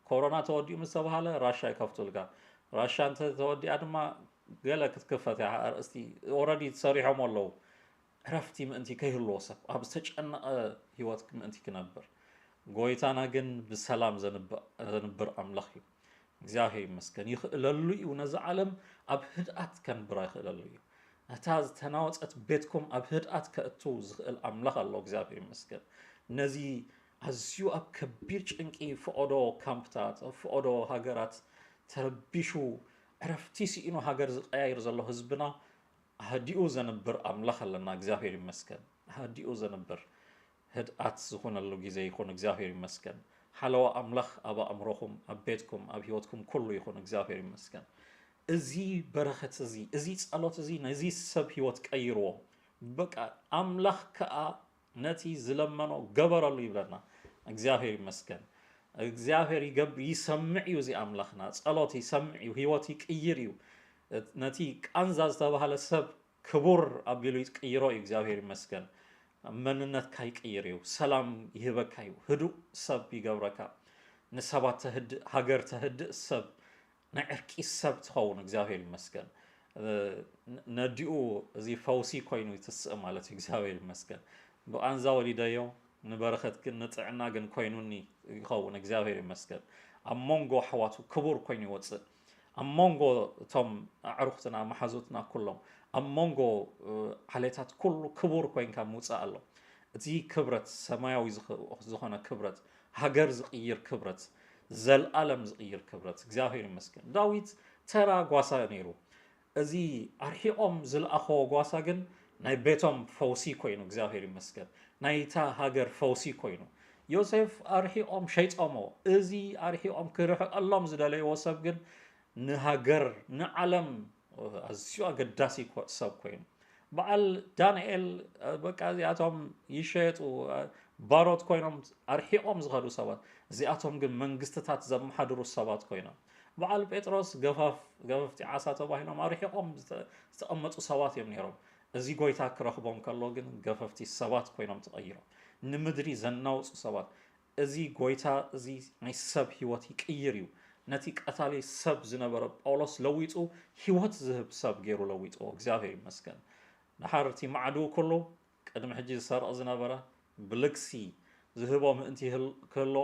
ኮሮና ተወዲኡ ምስ ተባሃለ ራሻ ይከፍቱልካ። ራሻ እንተ ተወዲኣ ድማ ገለ ክትክፈት እያ ኣርእስቲ ኦረዲ ተሰሪሖም ኣለዉ። ዕረፍቲ ምእንቲ ከይህልዎ ሰብ ኣብ ዝተጨነቐ ህይወት ምእንቲ ክነብር ጎይታና ግን ብሰላም ዘንብር ኣምላኽ እዩ። እግዚኣብሔር ይመስገን ይኽእለሉ እዩ። ነዚ ዓለም ኣብ ህድኣት ከንብራ ይኽእለሉ እዩ። ነታ ዝተናወፀት ቤትኩም ኣብ ህድኣት ከእቱ ዝኽእል ኣምላኽ ኣሎ እግዚኣብሔር ይመስገን። ነዚ ኣዝዩ ኣብ ከቢድ ጭንቂ ፈቐዶ ካምፕታት ፈቐዶ ሃገራት ተረቢሹ ዕረፍቲ ስኢኑ ሃገር ዝቀያይር ዘሎ ህዝብና ኣህዲኡ ዘንብር ኣምላኽ ኣለና እግዚኣብሔር ይመስገን። ኣህዲኡ ዘንብር ህድኣት ዝኾነሉ ግዜ ይኹን እግዚኣብሔር ይመስገን። ሓለዋ ኣምላኽ ኣብ ኣእምሮኹም ኣብ ቤትኩም ኣብ ህይወትኩም ኩሉ ይኹን እግዚኣብሔር ይመስገን። እዚ በረኸት እዚ እዚ ጸሎት እዚ ነዚ ሰብ ህይወት ቀይርዎ። በቃ ኣምላኽ ከኣ ነቲ ዝለመኖ ገበረሉ ይብለና። እግዚኣብሔር ይመስገን። እግዚኣብሔር ይሰምዕ እዩ እዚ ኣምላኽና ጸሎት ይሰምዕ እዩ ህይወት ይቅይር እዩ። ነቲ ቃንዛ ዝተባህለ ሰብ ክቡር ኣቢሉ ይቅይሮ እዩ እግዚኣብሔር ይመስገን። መንነትካ ይቅይር እዩ ሰላም ይህበካ እዩ ህዱእ ሰብ ይገብረካ። ንሰባት ተህድእ ሃገር ተህድእ ሰብ ናይ ዕርቂ ሰብ ትኸውን እግዚኣብሔር ይመስገን። ነዲኡ እዚ ፈውሲ ኮይኑ ይትስእ ማለት እዩ እግዚኣብሔር ይመስገን። ብቃንዛ ወሊደዮ ንበረኸት ግን ንጥዕና ግን ኮይኑኒ ይኸውን እግዚኣብሔር ይመስገን። ኣብ መንጎ ኣሕዋቱ ክቡር ኮይኑ ይወፅእ ኣብ መንጎ እቶም ኣዕሩኽትና መሓዙትና ኩሎም ኣብ መንጎ ዓሌታት ኩሉ ክቡር ኮይንካ ምውፃእ ኣሎ። እቲ ክብረት፣ ሰማያዊ ዝኾነ ክብረት፣ ሃገር ዝቕይር ክብረት፣ ዘልኣለም ዝቕይር ክብረት። እግዚኣብሔር ይመስገን። ዳዊት ተራ ጓሳ ነይሩ። እዚ ኣርሒቖም ዝለኣኸዎ ጓሳ ግን ናይ ቤቶም ፈውሲ ኮይኑ፣ እግዚኣብሔር ይመስገን፣ ናይታ ሃገር ፈውሲ ኮይኑ። ዮሴፍ ኣርሒቖም ሸይጦሞ። እዚ ኣርሒቖም ክርሕቐሎም ዝደለይዎ ሰብ ግን ንሃገር፣ ንዓለም ኣዝዩ ኣገዳሲ ሰብ ኮይኑ። በዓል ዳንኤል በቃ እዚኣቶም ይሸየጡ፣ ባሮት ኮይኖም ኣርሒቖም ዝኸዱ ሰባት፣ እዚኣቶም ግን መንግስትታት ዘመሓድሩ ሰባት ኮይኖም። በዓል ጴጥሮስ ገፈፍቲ ዓሳ ተባሂሎም ኣርሒቖም ዝተቐመጡ ሰባት እዮም ነይሮም። እዚ ጎይታ ክረኽቦም ከሎ ግን ገፈፍቲ ሰባት ኮይኖም ተቐይሮም፣ ንምድሪ ዘናውፁ ሰባት። እዚ ጎይታ እዚ ናይ ሰብ ህይወት ይቅይር እዩ። ነቲ ቀታሊ ሰብ ዝነበረ ጳውሎስ ለዊጡ ህይወት ዝህብ ሰብ ገይሩ ለዊጥዎ። እግዚኣብሔር ይመስገን። ድሓር እቲ ማዕድኡ ኩሉ ቅድሚ ሕጂ ዝሰርቕ ዝነበረ ብልግሲ ዝህቦ ምእንቲ ክህሎ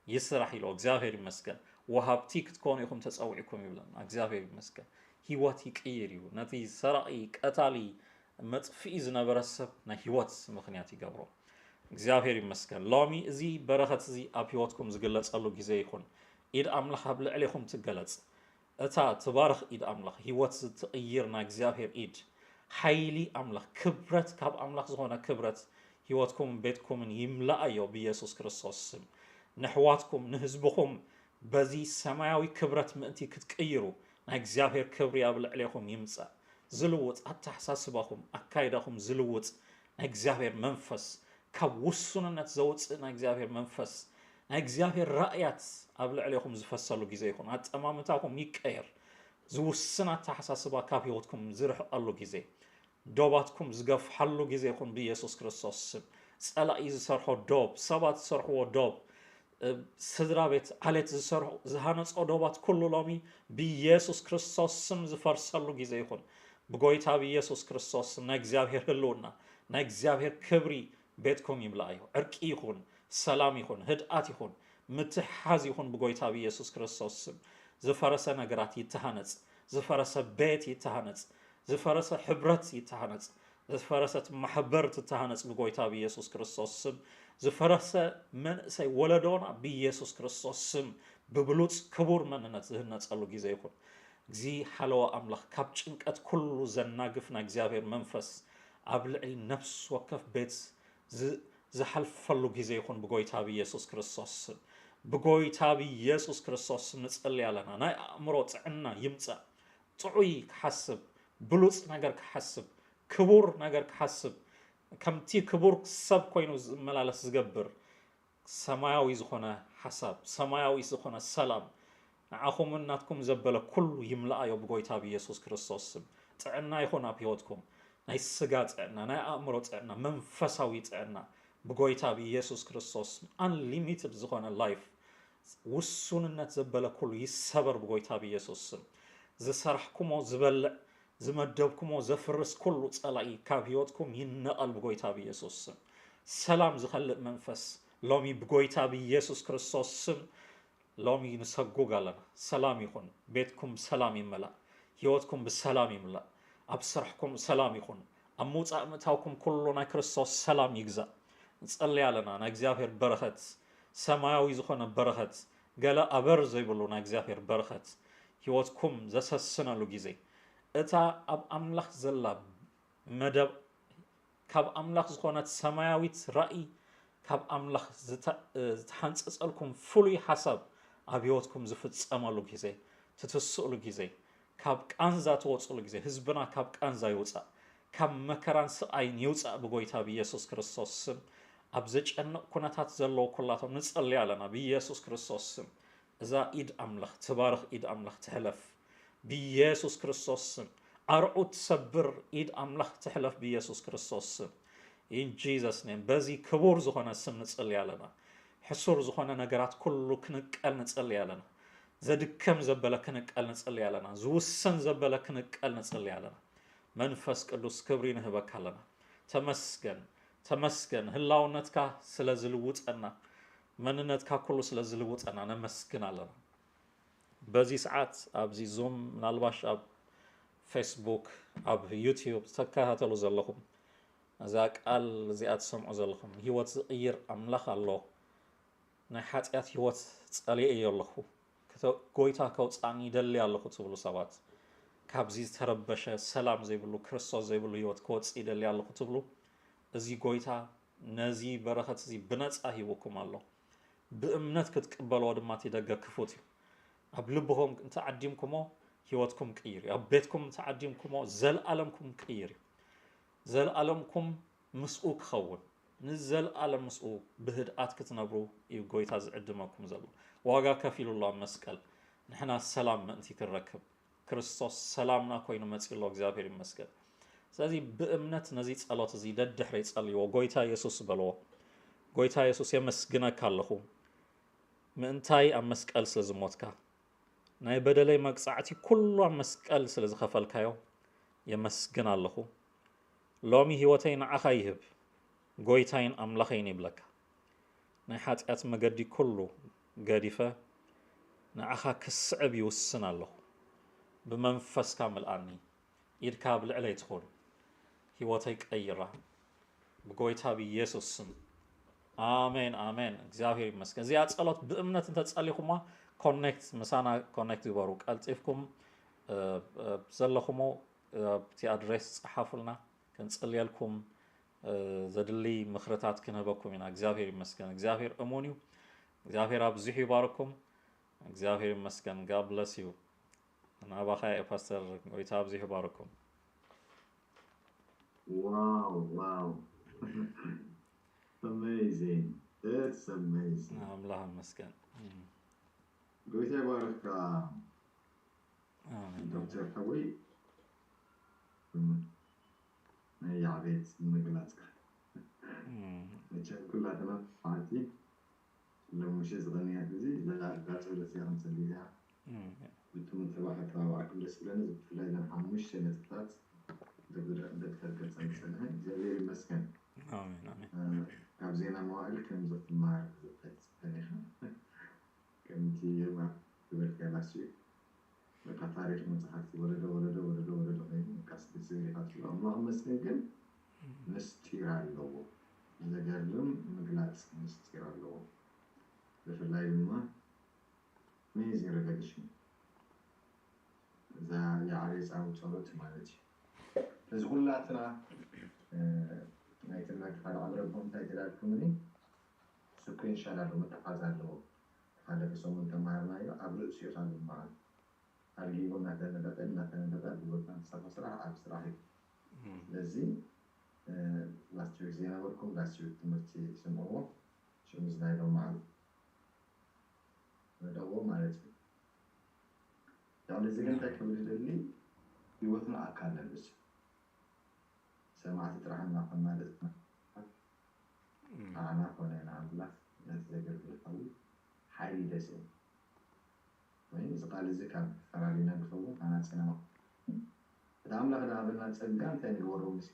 ይስራሕ ኢሎ። እግዚኣብሔር ይመስገን። ወሃብቲ ክትኮኑ ኢኹም ተጸዊዕኩም ይብለና። እግዚኣብሔር ይመስገን። ህይወት ይቅይር እዩ። ነቲ ሰራቒ፣ ቀታሊ፣ መጥፍኢ ዝነበረ ሰብ ናይ ህይወት ምኽንያት ይገብሮ። እግዚኣብሔር ይመስገን። ሎሚ እዚ በረኸት እዚ ኣብ ህይወትኩም ዝግለጸሉ ግዜ ይኹን። ኢድ ኣምላኽ ኣብ ልዕሌኹም ትገለጽ። እታ ትባርኽ ኢድ ኣምላኽ፣ ህይወት ትቕይር ናይ እግዚኣብሔር ኢድ፣ ሓይሊ ኣምላኽ፣ ክብረት፣ ካብ ኣምላኽ ዝኾነ ክብረት ህይወትኩምን ቤትኩምን ይምልኣዮ ብኢየሱስ ክርስቶስ ስም። ነሕዋትኩም፣ ንህዝብኹም በዚ ሰማያዊ ክብረት ምእንቲ ክትቅይሩ ናይ እግዚኣብሔር ክብሪ ኣብ ልዕሌኹም ይምጻእ። ዝልውጥ ኣተሓሳስባኹም፣ ኣካይዳኹም ዝልውጥ ናይ እግዚኣብሔር መንፈስ፣ ካብ ውሱንነት ዘውፅእ ናይ እግዚኣብሔር መንፈስ፣ ናይ እግዚኣብሔር ራእያት ኣብ ልዕሌኹም ዝፈሰሉ ግዜ ይኹን። ኣጠማምታኹም ይቀየር። ዝውስን ኣተሓሳስባ ካብ ህይወትኩም ዝርሕቀሉ ግዜ፣ ዶባትኩም ዝገፍሓሉ ግዜ ይኹን ብኢየሱስ ክርስቶስ ስም። ጸላኢ ዝሰርሖ ዶብ፣ ሰባት ዝሰርሕዎ ዶብ፣ ስድራ ቤት፣ ዓሌት ዝሰርሑ፣ ዝሃነጾ ዶባት ኩሉ ሎሚ ብኢየሱስ ክርስቶስ ስም ዝፈርሰሉ ግዜ ይኹን። ብጎይታ ብኢየሱስ ክርስቶስ ስም ናይ እግዚኣብሔር ህልውና፣ ናይ እግዚኣብሔር ክብሪ ቤትኩም ይምልኣዮ። ዕርቂ ይኹን፣ ሰላም ይኹን፣ ህድኣት ይኹን፣ ምትሕሓዝ ይኹን ብጎይታ ብኢየሱስ ክርስቶስ ስም። ዝፈረሰ ነገራት ይተሃነጽ፣ ዝፈረሰ ቤት ይተሃነጽ፣ ዝፈረሰ ሕብረት ይተሃነጽ፣ ዝፈረሰት ማሕበር ትተሃነጽ ብጎይታ ብኢየሱስ ክርስቶስ ስም። ዝፈረሰ መንእሰይ ወለዶና ብኢየሱስ ክርስቶስ ስም ብብሉጽ ክቡር መንነት ዝህነጸሉ ግዜ ይኹን። እዚ ሓለዋ ኣምላኽ ካብ ጭንቀት ኩሉ ዘናግፍ ናይ እግዚኣብሔር መንፈስ ኣብ ልዕሊ ነፍሲ ወከፍ ቤት ዝ-፣ ዝሓልፈሉ ግዜ ይኹን ብጎይታ ብኢየሱስ ክርስቶስ ስም። ብጎይታ ብኢየሱስ ክርስቶስ ስም ንጸሊ ኣለና። ናይ ኣእምሮ ጥዕና ይምጻእ። ጥዑይ ክሓስብ፣ ብሉጽ ነገር ክሓስብ፣ ክቡር ነገር ክሓስብ፣ ከምቲ ክቡር ሰብ ኮይኑ ዝመላለስ ዝገብር ሰማያዊ ዝኾነ ሓሳብ፣ ሰማያዊ ዝኾነ ሰላም ንዓኹምን ናትኩም ዘበለ ኩሉ ይምልኣዮ ብጎይታ ብኢየሱስ ክርስቶስ ስም። ጥዕና ይኹን ኣብ ህይወትኩም፣ ናይ ስጋ ጥዕና፣ ናይ ኣእምሮ ጥዕና፣ መንፈሳዊ ጥዕና ብጎይታ ብኢየሱስ ክርስቶስ ስም። Unlimited ዝኾነ ላይፍ፣ ውሱንነት ዘበለ ኩሉ ይሰበር ብጎይታ ብኢየሱስ ስም። ዝሰራሕኩሞ ዝበልዕ፣ ዝመደብኩሞ ዘፍርስ ኩሉ ጸላኢ ካብ ህይወትኩም ይነቐል ብጎይታ ብኢየሱስ ስም። ሰላም ዝኸልእ መንፈስ ሎሚ ብጎይታ ብኢየሱስ ክርስቶስ ስም ሎሚ ንሰጉግ ኣለና። ሰላም ይኹን፣ ቤትኩም ሰላም ይመላእ፣ ህይወትኩም ብሰላም ይምላእ፣ ኣብ ስራሕኩም ሰላም ይኹን፣ ኣብ ምውጻእ ምእታውኩም ኩሉ ናይ ክርስቶስ ሰላም ይግዛእ። ንጸሊ ኣለና። ናይ እግዚኣብሔር በረኸት፣ ሰማያዊ ዝኾነ በረኸት፣ ገለ ኣበር ዘይብሉ ናይ እግዚኣብሔር በረኸት ህይወትኩም ዘሰስነሉ ግዜ፣ እታ ኣብ ኣምላኽ ዘላ መደብ፣ ካብ ኣምላኽ ዝኾነት ሰማያዊት ራእይ፣ ካብ ኣምላኽ ዝተ-፣ ዝተሓንጸጸልኩም ፍሉይ ሓሳብ ኣብ ህይወትኩም ዝፍጸመሉ ግዜ፣ ትትስእሉ ግዜ፣ ካብ ቃንዛ ትወጽሉ ግዜ፣ ህዝብና ካብ ቃንዛ ይውጻእ፣ ካብ መከራን ስቓይን ይውጻእ ብጎይታ ብኢየሱስ ክርስቶስ ስም። ኣብ ዘጨንቕ ኩነታት ዘለዉ ኩላቶም ንጸሊ ኣለና ብኢየሱስ ክርስቶስ ስም። እዛ ኢድ ኣምላኽ ትባርኽ፣ ኢድ ኣምላኽ ትሕለፍ ብኢየሱስ ክርስቶስ ስም። ኣርዑት ትሰብር ኢድ ኣምላኽ ትሕለፍ ብኢየሱስ ክርስቶስ ስም። In Jesus name። በዚ ክቡር ዝኾነ ስም ንጸሊ ኣለና። ሕሱር ዝኾነ ነገራት ኩሉ ክንቀል ንጸሊ ኣለና። ዘድከም ዘበለ ክንቀል ንጸሊ ኣለና። ዝውሰን ዘበለ ክንቀል ንጸሊ ኣለና። መንፈስ ቅዱስ ክብሪ ንህበካ ኣለና። ተመስገን፣ ተመስገን ህላውነትካ ስለ ዝልውጠና፣ መንነትካ ኩሉ ስለ ዝልውጠና ነመስግን ኣለና። በዚ ሰዓት ኣብዚ ዙም ምናልባሽ ኣብ ፌስቡክ፣ ኣብ ዩቲዩብ ተከታተሉ ዘለኹም፣ እዛ ቃል እዚኣ ትሰምዑ ዘለኹም፣ ህይወት ዝቕይር ኣምላኽ ኣሎ። ናይ ሓጢኣት ህይወት ጸሊኤ እየ ኣለኹ፣ ክተ-፣ ጎይታ ከውጻኒ ይደሊ ኣለኹ ትብሉ ሰባት፣ ካብዚ ዝተረበሸ ሰላም ዘይብሉ ክርስቶስ ዘይብሉ ህይወት ክወጽእ ይደሊ ኣለኹ ትብሉ፣ እዚ ጎይታ ነዚ በረኸት እዚ ብነጻ ሂቡኩም ኣሎ። ብእምነት ክትቅበልዎ ድማ እቲ ደገ ክፉት እዩ። ኣብ ልብኹም እንተዓዲምኩሞ ህይወትኩም ቅይር እዩ። ኣብ ቤትኩም እንተዓዲምኩሞ ዘልኣለምኩም ቅይር እዩ። ዘልኣለምኩም ምስኡ ክኸውን፣ ንዘልኣለም ምስኡ ብህድኣት ክትነብሩ እዩ ጎይታ ዝዕድመኩም ዘሎ። ዋጋ ከፊሉ ኣሎ ኣብ መስቀል፣ ንሕና ሰላም ምእንቲ ክንረክብ። ክርስቶስ ሰላምና ኮይኑ መጺኡ ኣሎ። እግዚኣብሔር ይመስገን። ስለዚ ብእምነት ነዚ ጸሎት እዚ ደድሕረይ ጸልይዎ። ጎይታ የሱስ በልዎ። ጎይታ የሱስ የመስግነካ ኣለኹ ምእንታይ ኣብ መስቀል ስለ ዝሞትካ፣ ናይ በደለይ መቅጻዕቲ ኩሉ ኣብ መስቀል ስለ ዝኸፈልካዮ የመስግን ኣለኹ። ሎሚ ህይወተይ ንዓኻ ይህብ፣ ጎይታይን ኣምላኸይን ይብለካ። ናይ ሓጢኣት መገዲ ኩሉ ገዲፈ ንዓኻ ክስዕብ ይውስን ኣለኹ። ብመንፈስካ ምልኣኒ፣ ኢድካ ኣብ ልዕለይ ትኹን፣ ህይወተይ ቀይራ፣ ብጎይታ ብኢየሱስ ስም። ኣሜን፣ ኣሜን። እግዚኣብሔር ይመስገን። እዚኣ ጸሎት ብእምነት እንተጸሊኹማ ኮኔክት፣ ምሳና ኮኔክት ግበሩ። ቀልጢፍኩም፣ እ፣ እ፣ ዘለኹሞ፣ እ፣ ኣብቲ ኣድሬስ ጸሓፉልና፣ ክንጽልየልኩም፣ እ፣ ዘድሊ ምኽርታት ክንህበኩም ኢና። እግዚኣብሔር ይመስገን። እግዚኣብሔር እሙን እዩ። እግዚኣብሔር ኣብዚሑ ይባርኩም። እግዚኣብሔር ይመስገን። God bless you። ናባኻ እየ ፓስተር፣ ጎይታ ኣብዚሑ ይባርኩም። Wow, wow. Amazing. It's amazing. ኣምላኽ ይመስገን። እም፣ ጎይታ ይባርካ ኣሜን። ዶክተር ሓወይ። ናይ ያዕቤት ምግላጽካ እም፣ መቸም ኩላትና ሓንቲ ሎሚ ምሸት ዝቐንያ ግዜ ላዕላ ጸሎት እያ ክንጸልይ እያ። እም፣ ብትም ተባዕ ተባባዕኩም ደስ ይብለኒ። እዚ ብፍላይ እዘን ሓሙሽተ ነጥብታት ዶክተር ዶክተር ከጸንጸንሐ እግዚኣብሔር ይመስገን። ኣሜን፣ ኣሜን። እ፣ ካብ ዜና መዋእል ከምዚ ክትመሃር ዝፈት ጸኒኻ ከምቲ የማ ዝበልካ ላስዩ በቃ ታሪኽ መጽሓፍቲ ወለዶ ወለዶ ወለዶ ወለዶ ኮይኑ በቃ ስደት ዘሪኻ ትብሎ ኣምላኽ መስገን ግን ምስጢር ኣለዎ። ዘገርም ምግላጽ ምስጢር ኣለዎ። ብፍላይ ድማ amazing revelation እዛ የዓሬጻዊ ጸሎት ማለት እዩ። እዚ ኩላትና እ፣ ናይ ትምህርቲ ሓደ ቀረብኩም እንታይ ትላልኩምኒ ስኩዌንሻል ኣለዎ፣ ምትሓዝ ኣለዎ። ሓደ ሰሙን ተማሃርናዮ ኣብ ርእሲኡ ካብ ዝመሃር ኣድጊቡ እናተነጠጠ እናተነጠጠ ኣብ ህይወትና ዝሰርሖ ስራሕ ኣብ ስራሕ እዩ። እም፣ ስለዚ እ፣ ላስት ዊክ ዘይነበርኩም ላስት ዊክ ትምህርቲ ስምዕዎ። ሽምዚ ናይ ሎማዓል ረዳዎ ማለት እዩ። ያው ለዚ ግን እንታይ ክብል ይደሊ ህይወትና ኣካል ነብስ ሰማዕቲ ጥራሕ እናኾንና ደስና እም፣ ኣና ኮነ ንኣምላኽ ነቲ ዘገልግል ሓዊ ሓይሊ ደስን ወይ እዚ ቃል እዚ ካብ ፈራዲና ንኸውን ኣናጺና እቲ ኣምላኽ ዝሃበና ጸጋ እንታይ ንግበሮ ምስ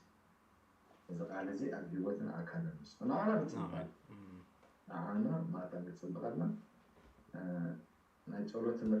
እዚ ቃል እዚ ኣብ ህይወትን ኣካልን ምስ ንዓና ብጽብቃል እም፣ ንዓና ማእታ ብጽብቀልና እ፣ ናይ ጸሎት ትምህርቲ